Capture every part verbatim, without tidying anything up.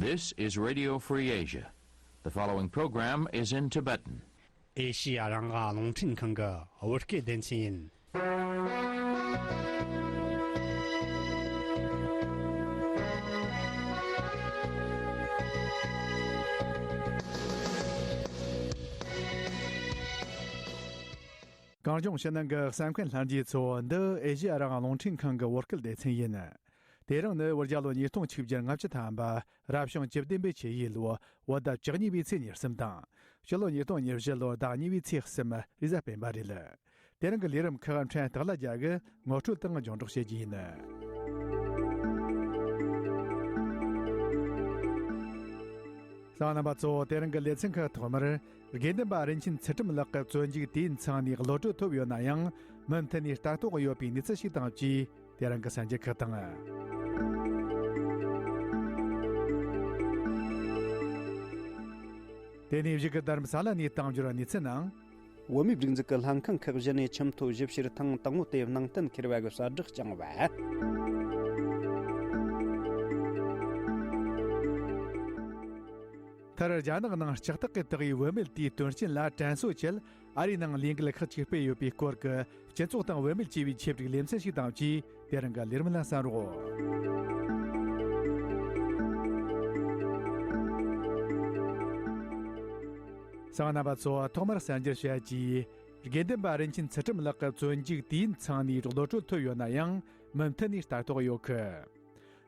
This is Radio Free Asia. The following program is in Tibetan. ཨེ་ཤི་ཡ་རང་དབང་རླུང་འཕྲིན་ཁང་གི་བོད་སྐད་སྡེ་ཚན་ཡིན། གངས་ལྗོངས་ཕྱི་ནང་གི་གསན་མཁན་ལྷན་རྒྱས་ཚོ། འདི་ཨེ་ཤི་ཡ་རང་དབང་རླུང་འཕྲིན་ཁང་གི་བོད་སྐད་སྡེ་ཚན་ཡིན། དེ་རིང་ནི་བོད་རྒྱལ་ལོ་ཉིས་སྟོང་ཆིག་བརྒྱ་ལྔ་བཅུ་ཐམ་པ། རབ་བྱུང་བཅུ་བདུན་པའི་ཆུ་ཡོས་ལོ། བོད་ཟླ་བཅུ་གཉིས་པའི་ཚེས་ཉེར་གསུམ་དང་། ཕྱི་ལོ་ཉིས་སྟོང་ཉེར་བཞི་ལོ་ཟླ་གཉིས་པའི་ཚེས་གསུམ། རེས་གཟའ་སྤེན་པ་རེད། དེ་རིང་གི་ལས་རིམ་ཁག་ཕྲན་སྟག་ལྷ་རྒྱལ་གྱིས་ངོ་སྤྲོད་དང་སྙན་སྒྲོན་བྱེད་རྒྱུ་ཡིན། གསན་མཁན་རྣམ་པ་ཚོ། དེ་རིང་གི་ལེ་ཚན་ཁག་ཐོག་མར། དགེ་འདུན་པ་རིན་ཆེན་ཚུལ་ཁྲིམས་ལགས་ཀྱི་བཙོན་འཇུག་དུས་ཡུན་ཚང་ནས་གློད་གྲོལ་ཐོབ་ཡོད་ན་ཡང་། མུ་མཐུད་ནས་ལྟ་རྟོག་ཡོད་པའི་གནས་ཚུལ་ཞིག་དང་བཅས། དེ་རིང་གི་གསར་འགྱུར་ཁག་དང་། དེ་ནས་གཞུག་གི་རྡ་རམ་ས་ལ་ནས་གཏམ་བརྗོད་གནས་ཚུལ་ནང་། བོད་མིའི་སྒྲིག་འཛུགས་ཀྱི་ལྷན་ཁང་ཁག་བཞི་ནས་ཁྱིམ་ཐོ་ཞིབ་བཤེར་ཐེངས་དང་པོ་དེ་ནང་གཏན་འཁེལ་བ་གི་གསལ་བསྒྲགས་བསྐྱངས་པ། མཐར། རྒྱ་ནག་ནང་ལྕགས་ཐག་གིས་བཏགས་པའི་བུད་མེད་དེའི་དོན་རྐྱེན་ལ་དྲན་གསོ་ཆེད་ཨ་རིའི་ནང་ལས་འགུལ་ཁག་ཅིག་སྤེལ་ཡོད་པའི་སྐོར་གྱི་སྤྱི་ཚོགས་དང་བུད་མེད་ཅེས་པའི་ཆེད་བསྒྲིགས་ལེ་ཚན་ཞིག་དང་བཅས། དེ་རིང་གི་ལས་རིམ་ལ་གསན་རོགས། གསན་མཁན་རྣམ་པ་ཚོ། ཐོག་མར་གསར་འགྱུར་བཤད་ཀྱིས། དགེ་འདུན་པ་རིན་ཆེན་ཚུལ་ཁྲིམས་ལགས་ཀྱི་བཙོན་འཇུག་དུས་ཡུན་ཚང་ནས་གློད་གྲོལ་ཐོབ་ཡོད་ན་ཡང་། མུ་མཐུད་ནས་ལྟ་རྟོག་ཡོད་གི།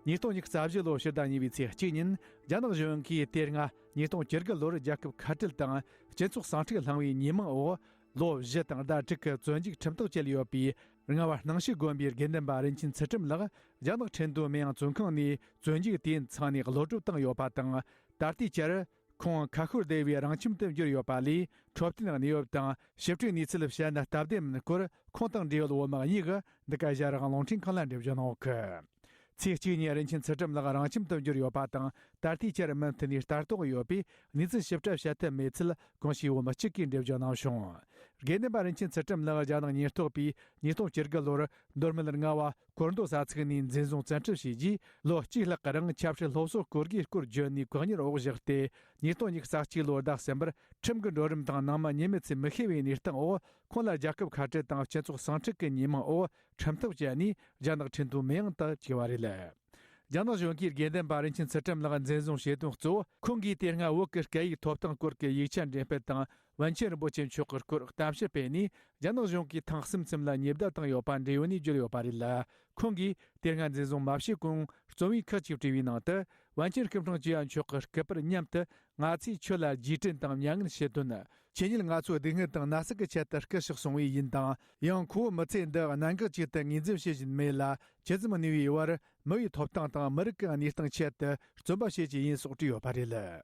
ཉིས་སྟོང་ཉི་ཤུ་རྩ་བཞི་ལོ་ཕྱི་ཟླ་གཉིས་པའི་ཚེས་གཅིག་ཉིན། རྒྱ་ནག་གཞུང་གིས་དེ་སྔ་ཉིས་སྟོང་བཅུ་དགུ་ལོར་རྒྱལ་ཁབ་ཁ་བྲལ་དང་སྤྱི་ཚོགས་ཟིང་འཁྲུག་བསླངས་པའི་ཉེས་མིང་འོག་ལོ་བཞི་དང་ཟླ་དྲུག་གི་བཙོན་འཇུག་ཁྲིམས་ཐག་བཅད་ཡོད་པའི་རྔ་བ་སྣང་ཞིག་དགོན་པའི་དགེ་འདུན་པ་རིན་ཆེན་ཚུལ་ཁྲིམས་ལགས། རྒྱ་ནག་ཁྲིན་ཏུའུ་མིན་ཡང་བཙོན་ཁང་ནས་བཙོན་འཇུག་དུས་ཡུན་ཚང་ནས་གློད་གྲོལ་བཏང་ཡོད་པ་དང་། ད་ལྟའི་ཆར། ཁོང་ཁ་ཤོར་བསྡད་པའི་རང་ཁྱིམ་དུ་འབྱོར་ཡོད་པ་ལས། འཕྲོད་བསྟེན་གནས་བབ་དང་ཞིབ་ཕྲའི་གནས་ཚུལ་བཤད་ན་སྟབས་བདེ་མིན་སྐོར། ཁོང་དང་འབྲེལ་ཡོད་བོད་དམག་གཉིས་ཀྱིས་འདི་ག་ཨེ་ཤ་ཡ་རང་དབང་རླུང་འཕྲིན་ཁང་ལ་འགྲེལ་བརྗོད་གནང་ཡོད་གི། ཚེས་གཅིག་ཉིན་རིན་ཆེན་ཚུལ་ཁྲིམས་ལགས་རང་ཁྱིམ་དུ་འབྱོར་ཡོད་པ་དང་། ད་ལྟའི་ཆར་མུ་མཐུད་ནས་ལྟ་རྟོག་ཡོད་པས། གནས་ཚུལ་ཞིབ་ཕྲ་བཤད་ཐུབ་མེད་ཚུལ་གོང་ཞུས་བོད་མི་གཅིག་གིས་འགྲེལ་བརྗོད་གནང་བྱུང་། དགེ་འདུན་པ་རིན་ཆེན་ཚུལ་ཁྲིམས་ལགས་རྒྱ་ནག་ཉེན་རྟོག་པས་ཉིས་སྟོང་བཅུ་དགུ་ལོར་མདོ་སྨད་རྔ་བ་སྐོར་མདོ་ས་ཚིགས་ནས་འཛིན་བཟུང་བཙན་ཁྲིད་བྱས་རྗེས། ལོ་གཅིག་ལྷག་གི་རིང་ཆབ་སྲིད་སློབ་གསོ་སྐོར་དགུའི་སྐོར་བརྗོད་ནས་བཀག་ཉར་འོག་བཞག་སྟེ། ཉིས་སྟོང་ཉི་ཤུ་རྩ་གཅིག་ལོར་ཟླ་གསུམ་པར་ཁྲིམས་ཀྱི་འགྲོ་རིམ་དང་ནང་མི་ཉེས་མེད་ཚུལ་མི་ཤེས་པའི་གནས་སྟངས་འོག་ཁོང་ལ་རྒྱལ་ཁབ་ཁ་བྲལ་དང་སྤྱི་ཚོགས་ཟིང་འཁྲུག་གི་ཉེས་མིང་འོག་ཁྲིམས་ཐག་བཅད་ནས་རྒྱ་ནག་ཁྲིན་ཏུའུ་མིན་ཡང་དུ་བཅུག་པ་རེད། རྒྱ་ནག་གཞུང་གིས་དགེ་འདུན་པ་རིན་ཆེན་ཚུལ་ཁྲིམས་ལགས་འཛིན་བཟུང་བྱེད་དོན་གཙོ་བོ། ཁོང་གིས་དེ་སྔ་བོད་ཀྱི་སྐད་ཡིག་ཐོབ་ཐང་སྐོར་གྱི་ཡིག་ཆ་འགྲེམས་སྤེལ་དང་། པཎ་ཆེན་རིན་པོ་ཆེ་མཆོག་གི་སྐོར་གཏམ་བཤད་སྤེལ་ནས། རྒྱ་ནག་གཞུང་གིས་ཐེངས་གསུམ་གསུམ་ལ་ཉེས་བརྡ་བཏང་ཡོད་པ་འབྲེལ་ཡོད་ནས་བརྗོད་ཡོད་པ་རེད། ཁོང་གིས་དེ་སྔ་འཛིན་བཟུང་མ་བྱས་གོང་རྩོམ་ཡིག་ཁག་ཅིག་བྲིས་པའི་ནང་དུ། པཎ་ཆེན་སྐུ་ཕྲེང་བཅུ་བ་མཆོག་གི་སྐུ་པར་མཉམ་དུ། ང་ཚོས་ཁྱོད་ལ་རྗེས་དྲན་དང་མྱ་ངན་ཞུ་དོན། ཁྱེད་ཉིད་ང་ཚོའི་སྡུག་བསྔལ་དང་ན་ཟུག་གི་ཆེད་དུ་སྐུ་གཤེགས་སོང་བས་ཡིན་དང་། ཡང་ཁོ་བོ་མི་ཚེ་འདི་གནད་འགག་ཅིག་ཏུ་ངོས་འཛིན་བྱེད་བཞིན་མེད་ལ། ཇི་ཙམ་ནུས་པའི་བར་མི་ཡི་ཐོབ་ཐང་དང་མི་རིགས་ཀྱི་གནས་སྟངས་ཆེད་དུ་རྩོམ་པ་བྱེད་ཀྱི་ཡིན་སོགས་བྲིས་ཡོད་པ་རེད།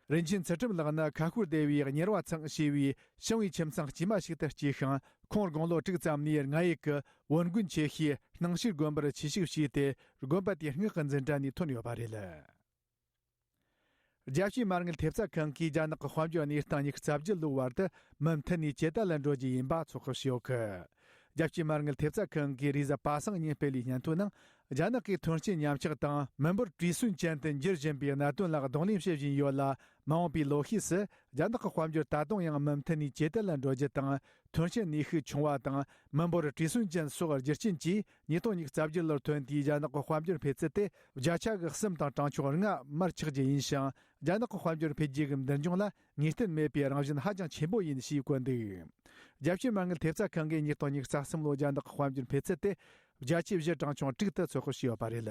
རིན་ཆེན་ཚུལ་ཁྲིམས་ལགས་ནི་ཁ་ཤོར་བསྡད་པའི་གཉེར་བ་ཚང་ཞེས་པའི་ཞིང་བའི་ཁྱིམ་ཚང་དཀྱུས་མ་ཞིག་ཏུ་སྐྱེས་ཤིང་། ཁོང་དགུང་ལོ་དྲུག་ཙམ་ནས་རྔ་ཡབ་ཀྱི་བོན་དགོན་ཆེ་ཤོས་སྣང་ཞིག་དགོན་པར་ཆོས་ཞུགས་བྱས་ཏེ། དགོན་པ་དེའི་སྔགས་ཀྱི་འཛིན་གྲྭ་ནས་ཐོན་ཡོད་པ་རེད། རྒྱལ་སྤྱིའི་མ་དངུལ་ཐེབས་རྩ་ཁང་གིས་རྒྱ་ནག་གི་དཔལ་འབྱོར་གནས་སྟངས་ཉི་ཤུ་རྩ་བརྒྱད་ལོའི་བར་དུ་མུ་མཐུད་ནས་ཇེ་དལ་ལ་འགྲོ་རྒྱུ་ཡིན་པ་ཚོད་དཔག་བྱས་ཡོད་གི། རྒྱལ་སྤྱིའི་མ་དངུལ་ཐེབས་རྩ་ཁང་གིས་རེས་གཟའ་པ་སངས་ཉིན་སྤེལ་བའི་སྙན་ཐོའི་ནང་། རྒྱ་ནག་གིས་ཐོན་སྐྱེད་ཉམས་ཆག་དང་མི་འབོར་བྲོས་སོན་ཅན་དུ་འགྱུར་བཞིན་པའི་གནད་དོན་ལ་གདོང་ལེན་བྱེད་བཞིན་ཡོད་ལ། མ་འོངས་པའི་ལོ་ཤས་སུ་རྒྱ་ནག་གི་དཔལ་འབྱོར་ད་དུང་ཡང་མུ་མཐུད་ནས་ཇེ་དལ་ལ་འགྲོ་རྒྱུ་དང་། ཐོན་སྐྱེད་ནུས་ཤུགས་ཆུང་བ་དང་མི་འབོར་བྲོས་སོན་ཅན་སོགས་རྒྱུ་རྐྱེན་གྱིས། ཉིས་སྟོང་ཉི་ཤུ་རྩ་བརྒྱད་ལོར་ཐོན་དུས་རྒྱ་ནག་གི་དཔལ་འབྱོར་འཕེལ་ཚད་དེ་བརྒྱ་ཆ་གི་གསུམ་དང་གྲངས་ཆུང་ལྔ་མར་ཆག་རྒྱུ་ཡིན་ཞིང་། རྒྱ་ནག་གི་དཔལ་འབྱོར་འཕེལ་རྒྱས་ཀྱི་མདུན་ལྗོངས་ལ་ངེས་གཏན་མེད་པའི་རང་བཞིན་ཧ་ཅང་ཆེན་པོ་ཡིན་ཞེས་བཀོད་འདུག། རྒྱལ་སྤྱིའི་མ་དངུལ་ཐེབས་རྩ་ཁང་གིས་ཉིས་སྟོང་ཉི་ཤུ་རྩ་གསུམ་ལོའི་རྒྱ་ནག་གི་དཔལ་འབྱོར་འཕེལ་ཚད་དེ་བརྒྱ་ཆ་བཞི་གྲངས་ཆུང་དྲུག་ཏུ་ཚོད་དཔག་བྱས་ཡོད་པ་རེད།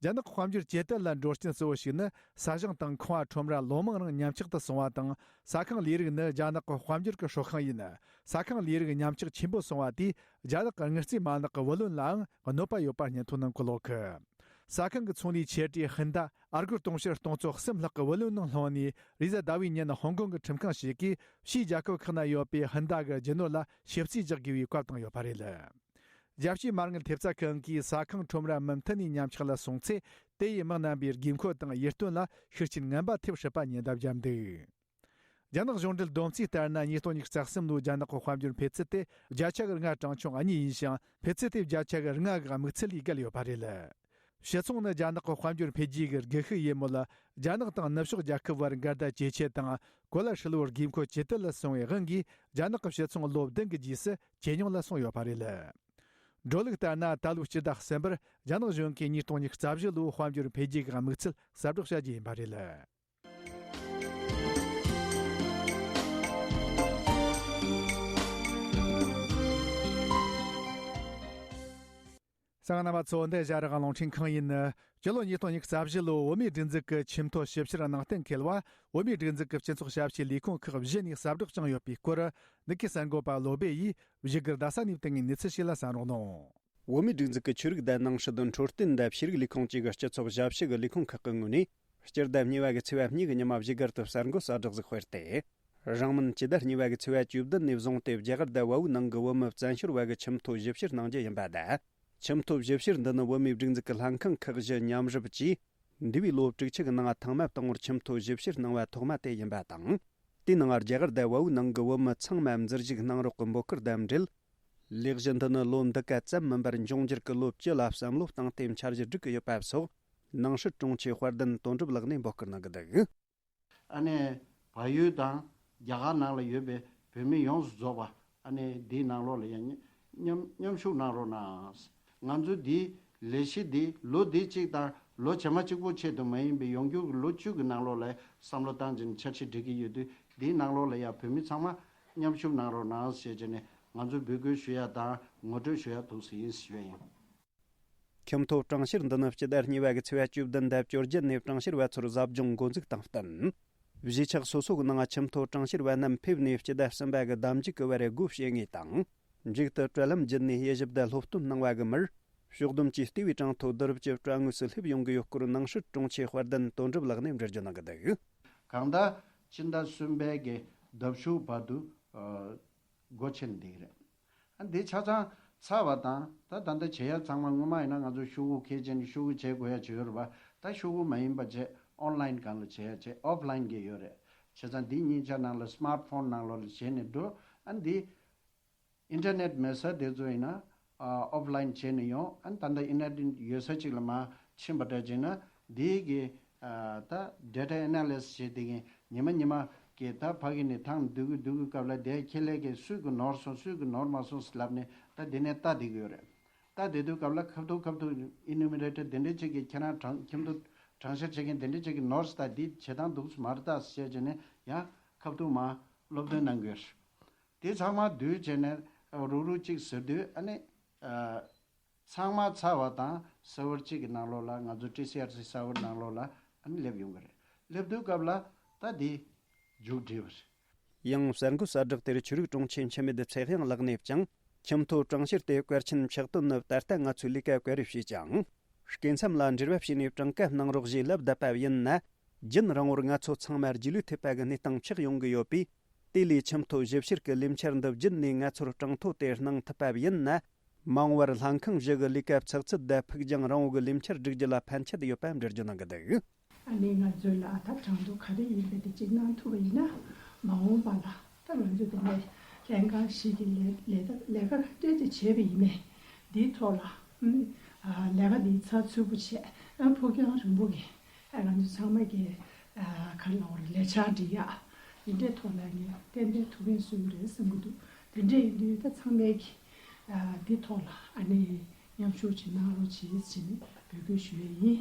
རྒྱ་ནག་གི་དཔལ་འབྱོར་ཇེ་དལ་ལ་འགྲོ་རྐྱེན་གཙོ་བོ་ཞིག་ནི། ས་ཞིང་དང་ཁང་བ་ཁྲོམ་ར་ལོ་མང་རིང་ཉམས་ཆག་ཏུ་སོང་བ་དང་། ས་ཁང་ལས་རིགས་ནི་རྒྱ་ནག་གི་དཔལ་འབྱོར་གྱི་ཧྲོག་ཤིང་ཡིན། ས་ཁང་ལས་རིགས་ཉམས་ཆག་ཆེན་པོ་སོང་བ་དེས་རྒྱ་ནག་གི་དངུལ་རྩིས་མ་ལག་གི་བུ་ལོན་ལའང་གནོད་པ་ཡོད་པ་སྙན་ཐོའི་ནང་འཁོད་ཡོད་གི། ས་ཁང་གི་ཚོང་ལས་ཆེ་གྲས་ཧིན་ད་ཨར་སྒོར་དུང་ཕྱུར་སྟོང་ཚོ་གསུམ་ལྷག་གི་བུ་ལོན་ནང་ལྷུང་ནས། རེས་གཟའ་ཟླ་བའི་ཉིན་ཧོང་ཀོང་གི་ཁྲིམས་ཁང་ཞིག་གིས་ཕྱིའི་རྒྱལ་ཁབ་ཁག་ན་ཡོད་པའི་ཧིན་ད་གི་རྒྱུ་ནོར་ལ་ཞིབ་རྩིས་རྒྱག་དགོས་པའི་བཀའ་བཏང་ཡོད་པ་རེད། རྒྱལ་སྤྱིའི་མ་དངུལ་ཐེབས་རྩ་ཁང་གིས་ས་ཁང་ཁྲོམ་ར་མུ་མཐུད་ནས་ཉམས་ཆག་ལ་སོང་ཚེ། དེ་ཡིས་མི་རྣམ་པའི་དགོས་མཁོ་དང་ཡིད་རྟོན་ལ་ཤུགས་རྐྱེན་ངན་པ་ཐེབས་སྲིད་པ་ཉེན་བརྡ་བརྒྱབ་འདུག། རྒྱ་ནག་གཞུང་འབྲེལ་བསྡོམས་རྩིས་ལྟར་ན། ཉིས་སྟོང་ཉི་ཤུ་རྩ་གསུམ་ལོའི་རྒྱ་ནག་གི་དཔལ་འབྱོར་འཕེལ་ཚད་དེ་བརྒྱ་ཆ་གི་ལྔ་གྲངས་ཆུང་གཉིས་ཡིན་ཞིང་། འཕེལ་ཚད་དེ་བརྒྱ་ཆ་གི་ལྔ་གི་དམིགས་ཚད་ལས་བརྒལ་ཡོད་པ་རེད། ཕྱི་ཚོང་ནི་རྒྱ་ནག་གི་དཔལ་འབྱོར་འཕེལ་རྒྱས་ཀྱི་སྒུལ་ཤུགས་ཡིན་མོད། རྒྱ་ནག་དང་ནུབ་ཕྱོགས་རྒྱལ་ཁབ་བར་འགལ་ཟླ་ཇེ་ཆེ་དང་གོ་ལ་ཧྲིལ་བོར་དགོས་མཁོ་ཇེ་དལ་ལ་སོང་བའི་དབང་གིས། རྒྱ་ནག་གི་ཕྱི་ཚོང་ལོ་བདུན་གྱི་རྗེས་སུ་ཇེ་ཉུང་ལ་སོང་ཡོད་པ་རེད། འགྲོ་ལུགས་ལྟར་ན། ད་ལོའི་སྤྱི་ཟླ་གསུམ་པར་རྒྱ་ནག་གཞུང་གིས་ཉིས་སྟོང་ཉི་ཤུ་རྩ་བཞི་ལོའི་དཔལ་འབྱོར་འཕེལ་རྒྱས་ཀྱི་དམིགས་ཚད་གསལ་བསྒྲགས་བྱ་རྒྱུ་ཡིན་པ་རེད། གསན་མཁན་རྣམ་པ་ཚོ། འདི་ཨེ་ཤ་ཡ་རང་དབང་རླུང་འཕྲིན་ཁང་ཡིན། སྤྱི་ལོ་ཉིས་སྟོང་ཉི་ཤུ་རྩ་བཞི་ལོའི་བོད་མིའི་སྒྲིག་འཛུགས་ཀྱི་ཆེས་མཐོའི་ཞིབ་བཤེར་ནང་གཏན་འཁེལ་བ། བོད་མིའི་སྒྲིག་འཛུགས་ཀྱི་སྤྱི་ཚོགས་ཞབས་ཕྱིའི་ལས་ཁུངས་ཁག་བཞི་ནས་གསལ་བསྒྲགས་བྱུང་ཡོད་པའི་སྐོར། ནུ་ཁི་གསར་འགོད་པ་བློ་སྦེ་ཡིས་བཞུགས་སྒར་རྡ་ས་ནས་བཏང་བའི་གནས་ཚུལ་ཞིག་ལ་གསན་རོགས་གནང་། བོད་མིའི་སྒྲིག་འཛུགས་ཀྱི་ཆོས་རིག་དང་ནང་སྲིད། འཕྲོད་བསྟེན་དང་ཤེས་རིག་ལས་ཁུངས་བཅས་ཀྱི་སྤྱི་ཚོགས་ཞབས་ཕྱི་གི་ལས་ཁུངས་ཁག་གི་ངོས་ནས། སྤྱི་ཟླ་གཉིས་པ་གི་ཚེས་པ་གཉིས་ཀྱི་ཉི་མ་བཞུགས་སྒར་དུ་གསར་འགོད་གསར་བསྒྲགས་ཤིག་སྤེལ་ཏེ། རིང་མིན་སྤྱི་ཟླ་གཉིས་པ་གི་ཚེས་པ་བཅུ་བདུན་ནས་བཟུང་སྟེ། རྒྱ་གར་དང་བལ་པོའི་ནང་གི་བོད་མི་བཙན་བྱོལ་བ་གི་ཁྱིམ་ཐོ་ཞིབ་བཤེར་གནང་རྒྱུ་ཡིན་པ་དང་། ཁྱིམ་ཐོ་ཞིབ་བཤེར་འདི་ནི་བོད་མིའི་སྒྲིག་འཛུགས་ཀྱི་ལྷན་ཁང་ཁག་བཞི་མཉམ་རུབ་ཀྱིས། འདས་པའི་ལོ་དྲུག་ཅུ་གི་ནང་ཐེངས་མ་དང་པོར་ཁྱིམ་ཐོ་ཞིབ་བཤེར་གནང་བ་ཐོག་མ་དེ་ཡིན་པ་དང་། དེའི་ནང་རྒྱ་གར་དང་བལ་པོའི་ནང་གི་བོད་མི་ཚང་མ་འཛུལ་ཞུགས་གནང་རོགས་ཀྱི་འབོད་སྐུལ་དང་འབྲེལ། ལས་གཞི་འདི་ནི་ལོ་འདི་ག་ཙམ་མིན་པར་འབྱུང་འགྱུར་གྱི་ལོ་བཅུ་ལ་བསམ་བློ་བཏང་སྟེ་འཆར་གཞི་སྒྲིག་གི་ཡོད་པ་སོགས། ནང་སྲིད་དྲུང་ཆེ་དཔལ་ལྡན་དོན་གྲུབ་ལགས་ནས་འབོད་སྐུལ་གནང་གི་འདུག། ཨ་ནི་བལ་ཡུལ་དང་རྒྱ་གར་ནང་ལ་ཡོད་པའི་བོད་མི་ཡོངས་སུ་རྫོགས་པ། ཨ་ནི་འདིའི་ནང་ལོགས་ལ་ཡང་མཉམ་མཉམ་ཞུགས་གནང་རོགས་གནང་། ང་ཚོ་འདིའི་ལས་གཞི་འདི་ལོ་འདི་གཅིག་དང་ལོ་རྗེས་མ་གཅིག་པོ་ཆེད་དུ་མ་ཡིན་པའི་ཡོང་རྒྱུ་གི་ལོ་བཅུ་གི་ནང་ལོགས་ལ་བསམ་བློ་བཏང་བྱས་ནས་འཆར་གཞི་སྒྲིག་གི་ཡོད་དུས། འདིའི་ནང་ལོགས་ལ་ཡང་བོད་མི་ཚང་མ་མཉམ་ཞུགས་གནང་རོགས་གནང་ཞེས་བྱས་ནས་ང་ཚོས་འབོད་སྐུལ་ཞུ་ཡ་དང་ངོ་སྤྲོད་ཞུ་ཡ་ཐུགས་སུ་ཡིན་ཞུ་ཡ་ཡིན། ཁྱིམ་ཐོ་གྲངས་བཤེར་འདི་ནི་སྤྱི་ཟླ་གཉིས་པ་གི་ཚེས་པ་བཅུ་བདུན་དང་བཅོ་བརྒྱད་ནས་གྲངས་བཤེར་བ་ཚོར་ཟབ་སྦྱོང་འགོ་འཛུགས་དང་བསྟུན། གཞིས་ཆགས་སོ་སོ་གི་ནང་ཁྱིམ་ཐོ་གྲངས་བཤེར་བ་རྣམས་ཕེབས་ནས་སྤྱི་ཟླ་གསུམ་པ་གི་ཟླ་མཇུག་གི་བར་སྒོ་ཕྱེ་ངེས་དང་། མཇུག་ཏུ་དྲ་ལམ་བརྒྱུད་ནས་དབྱེ་ཞིབ་དང་སློབ་སྟོན་གནང་བ་གི་མིར། ཕྱོགས་བསྡོམས་ཀྱིས་ལྟེ་བའི་གྲངས་ཐོ་བསྡུ་རུབ་ཀྱི་དྲ་ངོས་སུ་སླེབས་ཡོང་གི་ཡོད་སྐོར་ནང་སྲིད་དྲུང་ཆེ་དཔལ་ལྡན་དོན་གྲུབ་ལགས་ནས་འགྲེལ་བརྗོད་གནང་གི་འདུག། གང་ལྟར་སྤྱི་ཟླ་གསུམ་པའི་གི་ཟླ་མཇུག་བར་དུ་ཨ་སྒོ་ཕྱེ་ནས་བསྡད་ཀྱི་རེད། ཨ་འདི་ཆ་ཚང་ཚར་བ་དང་། ད་ད་ལྟ་བྱེད་ཡ་ཚང་མ་སྔོན་མ་ཡིན་ན་ང་ཚོ་ཤོག་གུ་འཁྱེར་བྱས་ནས་ཤོག་གུ་བྱེད་དགོས་ཡ་བྱེད་ཡོད་རེད་པ། ད་ཤོག་གུ་མ་ཡིན་པ་བྱས་ཨོན་ལན་སྒང་ལ་བྱེད་ཡ་བྱེད། ཨོཕ་ལན་གྱི་ཡོད་རེད། བྱས་ཙང་འདི་གཉིས་ཆ་ནང་ལ་སི་མཱར་ཕོན་ནང་ལོགས་ལ་བྱས་ནས་འགྲོ། ཨ་འདི་ཨིན་ཊར་ནེཊ་མེད་ས་དེ་ཚོ་ཡིན་ན་ཨ་ཨོཕ་ལན་བྱས་ནས་ཡོང་། ཨ་ད་ལྟ་ཨིན་ཊར་ནེཊ་ཡོད་ས་གཅིག་ལ་མར་ཕྱིན་པ་འདྲ་བྱས་ན་འདི་གི་ཨ་ད་ཌེ་ཊ་ཨེ་ན་ལི་སི་སི་བྱེད་དེ་གི་ཉི་མ་ཉི་མ་གི་ད་ཕ་གི་ནས་ཐང་བསྡུ་གི་བསྡུ་གི་སྐབས་ལ་དེ་ཁྱེད་ལས་ཀྱི་སུས་ཀྱི་ནོར་སོང་སུས་ཀྱི་ནོར་མ་སོང་ཟེར་ལབ་ནས་ད་དེ་ནས་ལྟ་བསྡད་ཀྱི་ཡོད་རེད། ལྟ་བསྡད་དུས་སྐབས་ལ་ཁ་ཐུག་ཁ་ཐུག་ཨི་ནུ་མི་རེ་ཊར་དེ་འདྲ་ཅིག་གིས་ཁྱེད་རང་གྲངས་ཁྱིམ་ཐོ་གྲངས་བཤེར་བྱེད་མཁན་དེ་འདྲ་ཅིག་གིས་ནོར་སོང་ད་འདི་བྱེད་སྟངས་འདུག་སེ་མ་རེད་ད་ཟེར་བྱས་ནས་ཡང་ཁ་ཐུག་མར་སློབ་སྟོན་གནང་དགོས། དེ་ཚང་མ་བསྡུས་བྱས་ནས་རུག་རུག་ཅིག་ཟེར་དུས་ཨ་ནི་ཨ་ཚང་མ་ཚར་བ་དང་སར་བར་གཅིག་གི་ནང་ལོགས་ལ་ང་ཚོ་ཊི་སི་ཨར་སི་སར་བར་ནང་ལོགས་ལ་ཨ་ནི་སླེབས་ཡོང་གི་རེད། སླེབས་དུས་སྐབས་ལ་ད་འདི་མཇུག་སྒྲིལ་བ་རེད། ཡང་གསར་འགོད་གསལ་བསྒྲགས་དེར་ཆོས་རིག་དྲུང་ཆེ་འཆི་མེད་ཚེ་དབྱངས་ལགས་ནས་ཀྱང་། ཁྱིམ་ཐོ་གྲངས་བཤེར་དེ་གལ་ཆེན་ཕྱག་དོན་ནི་ད་ལྟ་ང་ཚོས་ལས་ཀ་ག་རེ་བྱས་ཀྱང་། སྐྱེ་མཚམས་ལ་འབྲེལ་བ་བྱས་ནས་གྲངས་ཀ་གནང་རོགས་ཞེས་ལབ་བསྡད་པ་ཡིན་ན། རྒྱུན་རིང་བོར་ང་ཚོ་ཚང་མ་རྗེས་ལུས་ཐེབས་པ་གི་གནས་སྟངས་ཆགས་ཡོང་གི་ཡོད་པས། དེ་ལས་ཁྱིམ་ཐོ་ཞིབ་བཤེར་གྱི་ལས་འཆར་འདི་བརྒྱུད་ནས་ང་ཚོར་གྲངས་ཐོ་དེ་གནང་ཐུབ་པ་ཡིན་ན། མ་འོངས་པར་ལྷན་ཁང་བཞི་གི་ལས་ཀ་ཚགས་ཚུད་དང་ཕུགས་རྒྱང་རིང་བོ་གི་ལས་འཆར་བསྒྲིག་རྒྱུ་ལ་ཕན་ཆད་ཡོད་པ་འགྲེལ་བརྗོད་གནང་གི་འདུག། ཨ་ནི་ང་ཚོའི་ལ་ད་གྲངས་ཐོ་ག་རེ་ཡིན་པ་དེ་གཅིག་གནང་ཐུབ་པ་ཡིན་ན། མ་འོངས་པ་ལ་ད་ང་ཚོ་དེ་ནས་ལྷན་ཁང་ཞིག་གི་ལས་ལས་ལས་ཀ་ཏོག་ཙམ་བྱས་པ་ཡིན་ནའི་འདིའི་ཐོག་ལ་ཨ་ནི་ལས་ཀ་འདི་ཚགས་ཚུད་པོ་བྱས། ཨ་ཕུགས་རྒྱང་རིང་པོ་གི་ཨ་ང་ཚོ་ཚང་མ་གི་ཨ་ག་རེ་ལབ་དགོས་རེད། ལས་འཆར་སྒྲིག་ཡག་འདི་འདྲའི་ཐོག་ལ་ངས་ཏན་ཏན་ཐུགས་ཕན་གསོས་ཀྱི་རེད་བསམ་གྱི་འདུག། དེ་འདྲ་ཡིན་དུས་ད་ཚང་མས་ཀྱི་ཨ་འདི་ཐོག་ལ་ཨ་ནི་མཉམ་ཞུགས་ཅིག་གནང་རོགས་བྱེད་ཟེར་ནས་འབོད་སྐུལ་ཞུ་ཡས་ཡིན།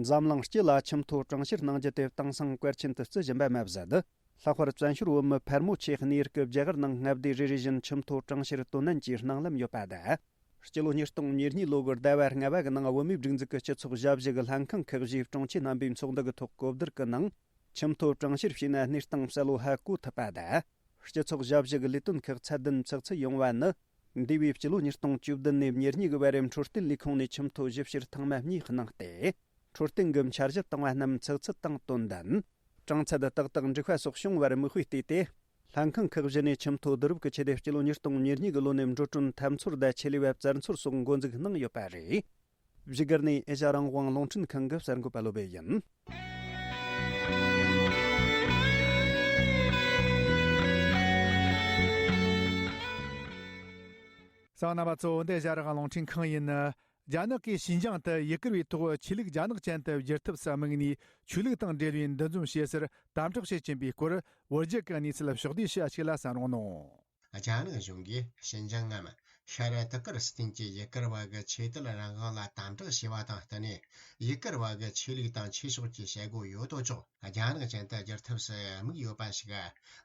འཛམ་གླིང་སྤྱི་ལ་ཁྱིམ་ཐོ་གྲངས་བཤེར་གནང་རྒྱུ་དེ་དེང་སང་གལ་ཆེན་དུ་བརྩི་བཞིན་པ་མ་ཟད། ལྷག་པར་བཙན་བྱོལ་བོད་མི་ཕལ་མོ་ཆེ་གནས་ཡུལ་གྱི་རྒྱ་གར་ནང་མངའ་སྡེ་རེ་རེ་བཞིན་ཁྱིམ་ཐོ་གྲངས་བཤེར་དོན་ལྡན་གྱི་སྣང་ལམ་ཡོད་པ་དང་། སྤྱི་ལོ་ཉིས་སྟོང་ཉེར་གཉིས་ལོ་གི་ཟླ་བ་ལྔ་པ་གི་ནང་བོད་མིའི་སྒྲིག་འཛུགས་ཀྱི་སྤྱི་ཚོགས་ཞབས་ཞུ་གི་ལྷན་ཁང་ཁག་བཞིའི་དྲུང་ཆེ་རྣམ་པའི་ཚོགས་འདུ་གི་ཐོག་གོ་བསྡུར་གྱི་ནང་། ཁྱིམ་ཐོ་གྲངས་བཤེར་བྱས་ན་གནས་སྟངས་གསལ་བོ་ཧ་གོ་ཐུབ་པ་དང་། སྤྱི་ཚོགས་ཞབས་ཞུ་གི་ལས་དོན་ཁག་ཚད་ལྡན་ཚགས་ཚུད་ཡོང་བ་ནི། འདས་པའི་སྤྱི་ལོ་ཉིས་སྟོང་བཅུ་བདུན་ནས་ཉེར་གཉིས་གི་བར་འཕྲོད་བསྟེན་ལས་ཁུངས་ནས་ཁྱིམ་ཐོ་ཞིབ་བཤེར་ཐེངས་མ་གཉིས་གནང་སྟེ། འཕྲོད་བསྟེན་གྱི་འཆར་གཞི་བཏིང་བ་རྣམས་ཚགས་ཚུད་དང་དོན་ལྡན། གྲངས་ཚད་ཏག་ཏག་འགྲིག་པ་སོགས་བྱུང་བར་མིག་དཔེ་བལྟས་ཏེ། ལྷན་ཁང་ཁག་བཞི་ནས་ཁྱིམ་ཐོ་བསྡུ་རུབ་ཀྱི་ཆེད་དུ་སྤྱི་ལོ་ཉིས་སྟོང་ཉེར་གཉིས་གི་ལོ་ནས་འགྲོ་གྲོན་ཐབས་འཚོལ་དང་ཆེད་ལས་པ་བཙལ་འཚོལ་སོགས་འགོ་འཛུགས་གནང་ཡོད་པ་རེད། བཞུགས་སྒར་ནས་ཨེ་ཤ་ཡ་རང་དབང་རླུང་འཕྲིན་ཁང་གི་གསར་འགོད་པ་བློ་སྦེ་ཡིན། གསན་མཁན་རྣམ་པ་ཚོ། འདི་ཨེ་ཤ་ཡ་རང་དབང་རླུང་འཕྲིན་ཁང་ཡིན། རྒྱ་ནག་གིས་ཞིན་ཅང་དུ་ཡུ་གུར་བའི་ཐོག་ཆོས་ལུགས་རྒྱ་ནག་ཅན་དུ་བསྒྱུར་ཐབས་སུ་དམིགས་ནས་ཆོས་ལུགས་དང་འབྲེལ་བའི་འདུ་འཛོམས་བྱེད་སར་དམ་དྲག་བྱེད་ཀྱིན་པའི་སྐོར། བོད་བརྒྱུད་ཀྱི་གནས་ཚུལ་ཕྱོགས་བསྡུས་ཞུ་ཡ་ཞིག་ལ་གསན་རོགས་གནང་། རྒྱ་ནག་གཞུང་གིས་ཞིན་ཅང་ངམ་ཤར་ཏུར་ཀི་སི་ཐན་གྱི་ཡུ་གུར་བ་གི་ཆོས་དད་རང་དབང་ལ་དམ་དྲག་བྱས་པ་དང་བསྟུན་ནས། ཡུ་གུར་བ་གི་ཆོས་ལུགས་དང་ཆོས་ཕྱོགས་ཀྱི་བྱེད་སྒོ་ཡོད་དོ་ཅོག་རྒྱ་ནག་ཅན་དུ་བསྒྱུར་ཐབས་སུ་དམིགས་ཡོད་པ་ཞིག་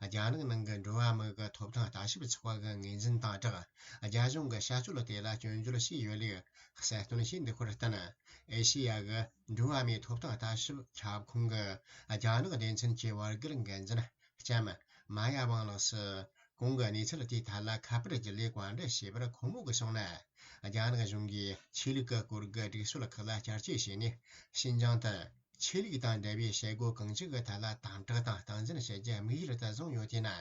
རྒྱ་ནག་ནང་གི་འགྲོ་བ་མི་གི་ཐོབ་ཐང་ལྟ་ཞིབ་ཚོགས་པ་གི་ངོས་འཛིན་དང་སྦྲགས། རྒྱ་གཞུང་གི་བྱ་སྤྱོད་དེ་ལ་སྐྱོན་བརྗོད་བྱས་ཡོད་ལུགས་གསལ་སྟོན་བྱས་འདུག་པར་བརྟེན། ཨེ་ཤེ་ཡ་གི་འགྲོ་བ་མིའི་ཐོབ་ཐང་ལྟ་ཞིབ་ཁྱབ་ཁོངས་ཀྱི་རྒྱ་ནག་སྡེ་ཚན་གྱི་བར་བརྒལ་འགན་འཛིན་ལྕམ་མ་ཡ་ཝང་ལགས་སུ། གོང་གི་གནས་ཚུལ་དེའི་ཐད་ལ་ཁ་པར་བརྒྱུད་ལས་བཀའ་འདྲི་བྱས་པར། ཁོང་མོ་གིས་གསུངས་ན། རྒྱ་ནག་གཞུང་གིས་ཆོས་ལུགས་ཀྱི་སྐོར་གྱི་སྒྲིག་སྲོལ་ཁག་ལ་བསྐྱར་བཅོས་བྱས་ནས། ཞིན་ཅང་དུ་ཆོས་ལུགས་དང་འབྲེལ་བའི་བྱེད་སྒོ་གང་ཅིའི་ཐད་ལ་དམ་དྲག་དང་སྟངས་འཛིན་བྱེད་རྒྱུ་དམིགས་ཡུལ་དུ་བཟུང་ཡོད་དེས་ན།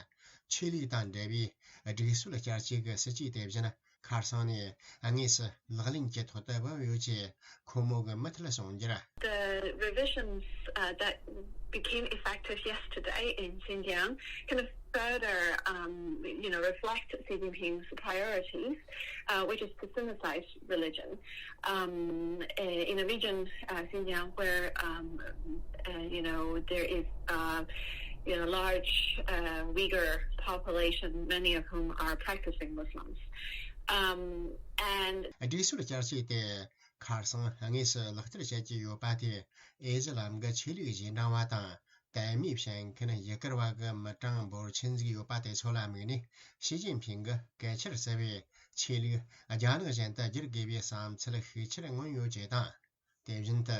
ཆོས་ལུགས་དང་འབྲེལ་བའི་སྒྲིག་སྲོལ་བསྐྱར་བཅོས་ཀྱི་སྲིད་ཇུས་དེ་བཞིན་ཁ་སང་ནས་དངོས་སུ་ལག་ལེན་གྱི་ཐོག་ཏུ་བབས་ཡོད་ཅེས་ཁོང་མོ་གིས་མུ་མཐུད་གསུངས་རྒྱུར། The revisions, uh, that became effective yesterday in Xinjiang kind of further, um, you know, reflect Xi Jinping's priorities, uh, which is to Sinize religion. Um, uh, in a region, uh, Xinjiang, where, um, uh, you know, there is, uh, you know, large, uh, Uyghur population, many of whom are practicing Muslims. Um, and སྒྲིག་སྲོལ་བསྐྱར་བཅོས་དེ་ཁ་སང་དངོས་སུ་ལག་བསྟར་བྱེད་ཀྱི་ཡོད་པ་དེ། ཨི་སི་ལམ་གྱི་ཆོས་ལུགས་རྗེས་འབྲང་བ་དང་དད་མོས་བྱེད་མཁན་ཡུ་གུར་བ་གི་མི་གྲངས་འབོར་ཆེན་ཟིག་ཡོད་པ་དེ་ཚོ་ལ་དམིགས་ནས། ཞི་ཅིན་ཕིང་གིས་གལ་ཆེར་བརྩི་བའི་ཆོས་ལུགས་རྒྱ་ནག་ཅན་དུ་བསྒྱུར་དགོས་པའི་བསམ་ཚུལ་ཤུགས་ཆེར་མངོན་ཡོད་ཅེས་དང་། དེ་བཞིན་དུ་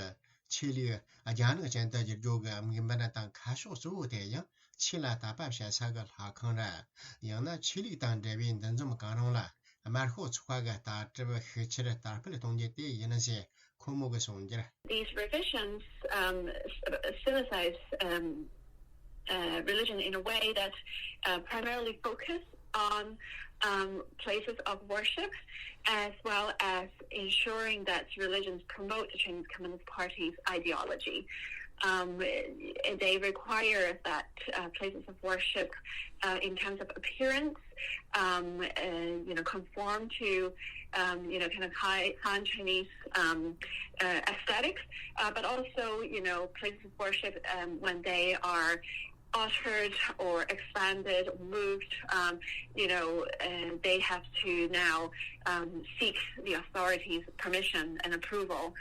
ཆོས་ལུགས་རྒྱ་ནག་ཅན་དུ་བསྒྱུར་རྒྱུ་གི་དམིགས་འབེན་དང་ཁ་ཕྱོགས་གཙོ་བོ་དེ་ཡང་ཆོས་ལ་དད་པ་བྱེད་ས་གི་ལྷ་ཁང་ར། ཡང་ན་ཆོས་ལུགས་དང་འབྲེལ་བའི་འདུ་འཛོམས་གང་རུང་ལ་དམར་ཤོག་ཚོགས་པ་གི་ལྟ་གྲུབ་ཤུགས་ཆེར་དར་སྤེལ་གཏོང་རྒྱུ་དེ་ཡིན་ཞེས་ཁོང་མོ་གིས་གསུངས་རྒྱུར། These revisions, um, s- synthesize, um, uh, religion in a way that, uh, primarily focus on, um, places of worship, as well as ensuring that religions promote the Chinese Communist Party's ideology. Um, they require that, uh, places of worship, uh, in terms of appearance, um, uh, you know, conform to, um, you know, kind of high Han Chinese, um, uh, aesthetics, uh, but also, you know, places of worship, um, when they are altered or expanded, moved, um, you know, uh, they have to now, um, seek the authorities' permission and approval.